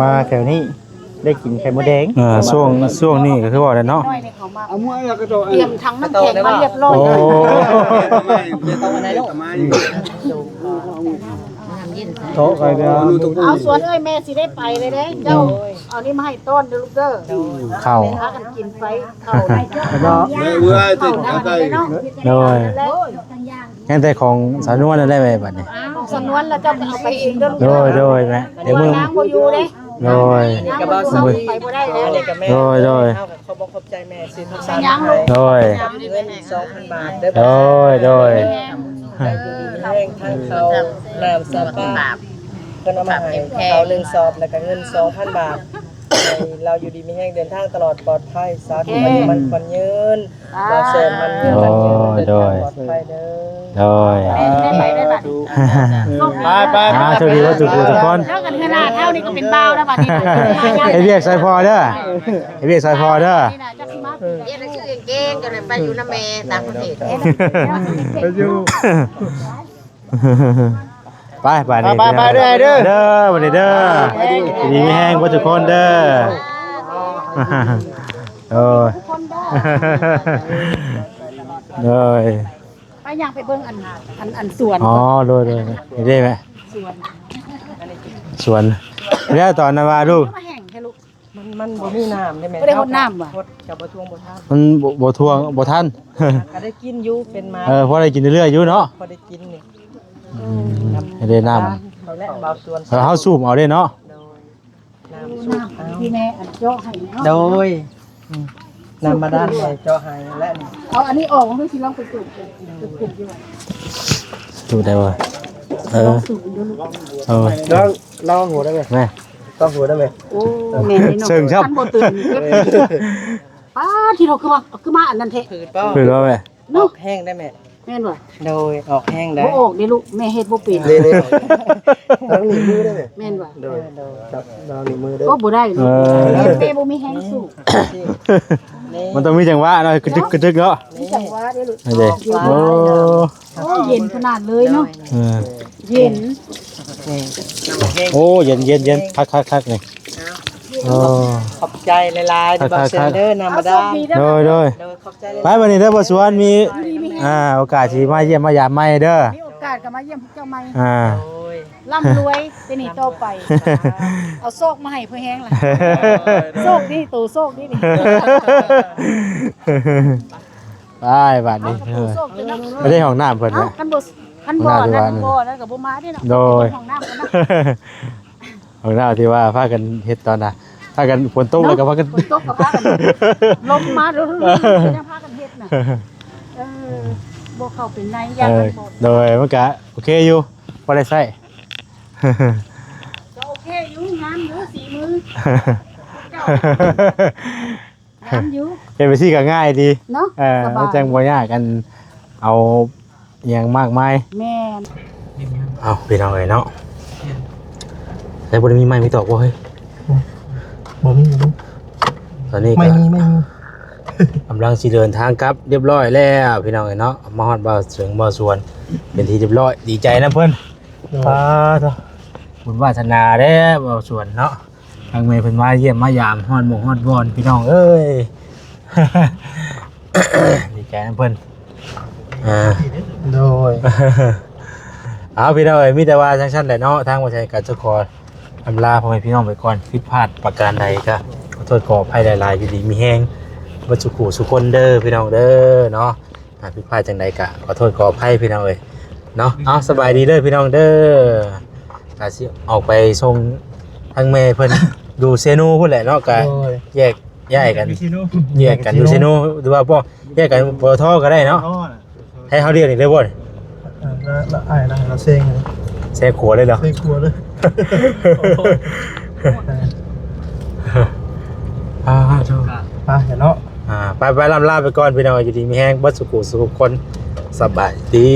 ມາແຖວນີ້ ໄດ້ກິນໄຂ່ມົດແດງ ເອີ ຊ່ວງ ຊ່ວງນີ້ກໍຄືວ່າແຫຼະເນາະ ຕຽມຖັງນ້ຳແຂງມາຮຽບຮ້ອຍ ໂອ້ ໂທໄປເດີ ເອົາສວນເອີຍ ແມ່ຊິໄດ້ໄປເລີຍເດ້ ເຈົ້າເອົານີ້ມາໃຫ້ຕ້ອນເດີລູກເດີ ເຂົ້າ ພາກັນກິນໄປ ເຂົ້າ ໂດຍ ຍັງແຕ່ຂອງສາວນວນນັ້ນແຫຼະແມ່ ບັດນີ້ ຂອງສາວນວນລະເຈົ້າກໍເອົາໄປເອງເດີລູກ ໂດຍ ໂດຍແມ່ ດຽວມື້ ນາງບໍ່ຢູ່ເດ້ ໂດຍ ນາງບໍ່ຢູ່ ໄປບໍ່ໄດ້ແລ້ວ ໂດຍ ໂດຍ ເຮົາກໍຂອບອົກຂອບໃຈແມ່ ຊື້ເຂົ້າສານໃຫ້ ໂດຍ ເງິນສອງພັນບາດເດີ ໂດຍ ໂດຍ ໃຫ້ຢູ່ດີມີແຮງ ທັງເຂົ້ານ້ຳສາປາ ເພິ່ນເອົາມາໃຫ້ ເຂົ້າໜຶ່ງສອບ ແລ້ວກໍເງິນສອງພັນບາດ ໃຫ້ລາວຢູ່ດີມີແຮງ ເດີນທາງຕະຫຼອດປອດໄພ ສາທຸ ອາຍຸໝັ້ນຂວັນຍືນ ບ່າວແຊມ ໝັ້ນຍືນ ໝັ້ນຍືນ ໂດຍ ເດີນທາງປອດໄພເດີ ໂດຍ ໄປໄປໄປ ໄປໄປ ອ່າ ໂຊກດີເບິດທຸກຜູ້ທຸກຄົນ ເຈົ້າກັນຂະໜາດເຮົານີ້ກໍເປັນບ່າວແລ້ວບັດນີ້ ເຮັດວຽກຊ່ອຍພໍ່ເດີ ເຮັດວຽກຊ່ອຍພໍ່ເດີ ເຮັດໜັງສືກາງເກງ ຈະໄດ້ໄປຢູ່ນຳແມ່ຕ່າງປະເທດ ໄປຢູ່ ໄປ ໄປ ໄປ ໄປ ໄປເດີ ເດີ ບັດນີ້ເດີ ດີມີແຮງເບິດທຸກຄົນເດີ ໂອ້ຍ ໂດຍ ໄປຍ່າງໄປເບິ່ງອັນ ອັນ ອັນສວນ ອໍ ໂດຍ ໂດຍ ນີ້ເດ້ແມ່ ສວນ ສວນ ແລ້ວຕອນນັ້ນວ່າລູກ ມາແຫ້ງແທ້ລູກ ມັນ ມັນບໍ່ມີນ້ຳເດ້ແມ່ ບໍ່ໄດ້ຫົດນ້ຳຫວາ ຫົດກໍບໍ່ທ່ວງບໍ່ທັນ ມັນບໍ່ ບໍ່ທ່ວງບໍ່ທັນ ກໍໄດ້ກິນຢູ່ ເປັນມາ ເອີ ພໍໄດ້ກິນເລື້ອຍໆຢູ່ເນາະ ພໍໄດ້ກິນນີ້ ອືມ ໃຫ້ໄດ້ນ້ຳ ເອົາແຫຼະ ບ່າວສວນ ເອີ ເຮົາສູບເອົາເດ້ເນາະ ໂດຍ ນ້ຳສູບເອົາ ທີ່ແມ່ອັນເຈາະໃຫ້ເນາະ ໂດຍ ອືມ ນ້ຳບາດານແມ່ເຈາະໃຫ້ແຫຼະນີ້ ເອົາອັນນີ້ອອກ ມັນຊິລອງໄປສູບ ສູບໄດ້ບໍ່ ເອີ ລອງສູບເບິ່ງດູລູກ ເອີ ລອງ ລອງຫົວໄດ້ໄໝ ແມ່ ຕ້ອງຫົວໄດ້ໄໝ ໂອ້ ແມ່ນເນາະ ເຊິ່ງຊ້ຳ ຄັນບໍ່ຕື່ນ ປາດ ທີ່ເຮົາຄືວ່າ ຄືມາອັນນັ້ນແທ້ ຜືດບໍ່ ຜືດບໍ່ແມ່ ເນາະ ອອກແຮງໄດ້ແມ່ ແມ່ນບໍ່ ໂດຍ ອອກແຮງໄດ້ ບໍ່ອອກເດ້ລູກ ແມ່ເຮັດບໍ່ເປັນ ນີ້ໆ ຕ້ອງໜີບມືໄດ້ແມ່ ແມ່ນບໍ່ ໂດຍ ໂດຍ ຕ້ອງໜີບມືເດີ ໂອ້ ບໍ່ໄດ້ເນາະ ເອີ ແມ່ບໍ່ມີແຮງສູ້ ນີ້ ມັນຕ້ອງມີຈັງຫວະເນາະ ກະຈຶກກະຈຶກເນາະ ມີຈັງຫວະເດ້ລູກ ອັນນີ້ ໂອ້ ໂອ້ ເຢັນຂະໜາດເລີຍເນາະ ເອີ ເຢັນ ໂອ້ ເຢັນໆໆ ຄັກໆໆ ນີ້ ໂອ້ ຂອບໃຈຫຼາຍໆ ບ່າວເຊີນເດີ ນ້ຳບາດານ ໂດຍໆ ໂດຍ ຂອບໃຈຫຼາຍໆ ໄປບັດນີ້ເດີ ບ່າວສວນ ມີ ອ່າ ໂອກາດຊິມາຢ້ຽມມາຢາມໃໝ່ເດີ ມີໂອກາດກໍມາຢ້ຽມພວກເຈົ້າໃໝ່ ອ່າ ໂດຍ ລ່ຳລວຍແຕ່ນີ້ຕໍ່ໄປ ເອົາໂຊກມາໃຫ້ເພື່ອແຮງລະ ໂຊກດີ ໂຕໂຊກດີນີ້ ໄປບາດນີ້ ເອົາໂຕໂຊກເດີເນາະ ໄປໄດ້ຫ້ອງນ້ຳເພິ່ນ ເອົ້າ ນະ ຄັນບໍ່ ຄັນບໍ່ ຫ້ອງນ້ຳທີ່ວ່າ ນັ້ນ ບໍ່ ນັ້ນກໍບໍ່ມາເດ້ເນາະ ໂດຍ ຫ້ອງນ້ຳກັນເນາະ ເອົາແລ້ວທີ່ວ່າພາກັນເຮັດຕອນນະ ພາກັນຝົນຕົກ ເນາະ ແລ້ວກໍພາກັນ ຝົນຕົກກໍພາກັນ ລົມມາ ລົມ ຍັງພາກັນເຮັດນະ ເອີ ບໍ່ເຂົ້າໄປໃນ ຢ້ານມັນບໍ່ ເອີ ໂດຍ ມັນກະໂອເຄຢູ່ ພໍໄດ້ໃຊ້ ກໍໂອເຄຢູ່ ງາມຢູ່ ສີມື ງາມຢູ່ ເຮັດໄປຊີ້ກໍງ່າຍດີເນາະ ເອີ ສະບາຍ ມັນຈັ່ງບໍ່ຍາກ ອັນເອົາ ອີ່ຫຍັງມາກມາຍ ແມ່ນ ເອົ້າ ພີ່ນ້ອງເອີຍເນາະ ແຕ່ບໍ່ໄດ້ມີໄມ້ມີຕອກບໍ່ເຮີ້ຍ ບໍ່ມີ ບໍ່ມີ ຕອນນີ້ກໍ ໄມ້ມີ ໄມ້ມີ ກຳລັງຊິເດີນທາງກັບຮຽບຮ້ອຍແລ້ວ ພີ່ນ້ອງເອີຍເນາະ ມາຮອດບ່າວເຊີນ ບ່າວສວນ ເປັນທີ່ຮຽບຮ້ອຍ ດີໃຈນຳເພິ່ນ ໂດຍ ປາດໂທ້ ບຸນວາສະໜາແດ່ບ່າວສວນເນາະ ທາງແມ່ເພິ່ນມາຢ້ຽມມາຢາມ ຮອດໝ່ອງຮອດບ່ອນ ພີ່ນ້ອງເອີຍ ດີໃຈນຳເພິ່ນ ອ່າ ໂດຍ ເອົາ ພີ່ນ້ອງເອີຍ ມີແຕ່ວ່າຈັ່ງຊັ້ນແຫຼະເນາະ ທາງບໍ່ໃສ່ກໍຈະຂໍ ອຳລາພໍ່ແມ່ພີ່ນ້ອງໄປກ່ອນ. ຜິດພາດປະການໃດກໍຂໍໂທດຂໍອະໄພຫຼາຍໆ ຢູ່ດີມີແຮງເບິດສູ່ຜູ້ສູ່ຄົນເດີພີ່ນ້ອງເດີເນາະ. ອ່າ ຜິດພາດຈັ່ງໃດກໍຂໍໂທດຂໍອະໄພພີ່ນ້ອງເອີຍເນາະ. ເອົາ ສະບາຍດີເດີພີ່ນ້ອງເດີ. ກໍຊິອອກໄປສົ່ງທາງແມ່ເພິ່ນຢູ່ເຊໂນພຸ້ນແຫຼະເນາະ. ກໍ ໂດຍ ແຍກຍ້າຍກັນ ຢູ່ເຊໂນ ແຍກກັນຢູ່ເຊໂນ ຫຼືວ່າບໍ່ ແຍກກັນ ປຕທ ກໍໄດ້ເນາະ. ປຕທ ນະ ໃຫ້ເຮົາລຽກນີ້ເລີຍບໍ່? ອ່າ ລະ ລະ ອ້າຍລະ ລະເຊັງ ເຊັງຂົວເລີຍເນາະ ເຊັງຂົວເລີຍ. ອ່າ ໂທ ອ່າ ເນາະ ອ່າ ໄປ ໄປ ລ່ຳລາໄປກ່ອນພີ່ນ້ອງ. ຢູ່ດີມີແຮງເບິດສູ່ຜູ້ສູ່ຄົນ. ສະບາຍດີ.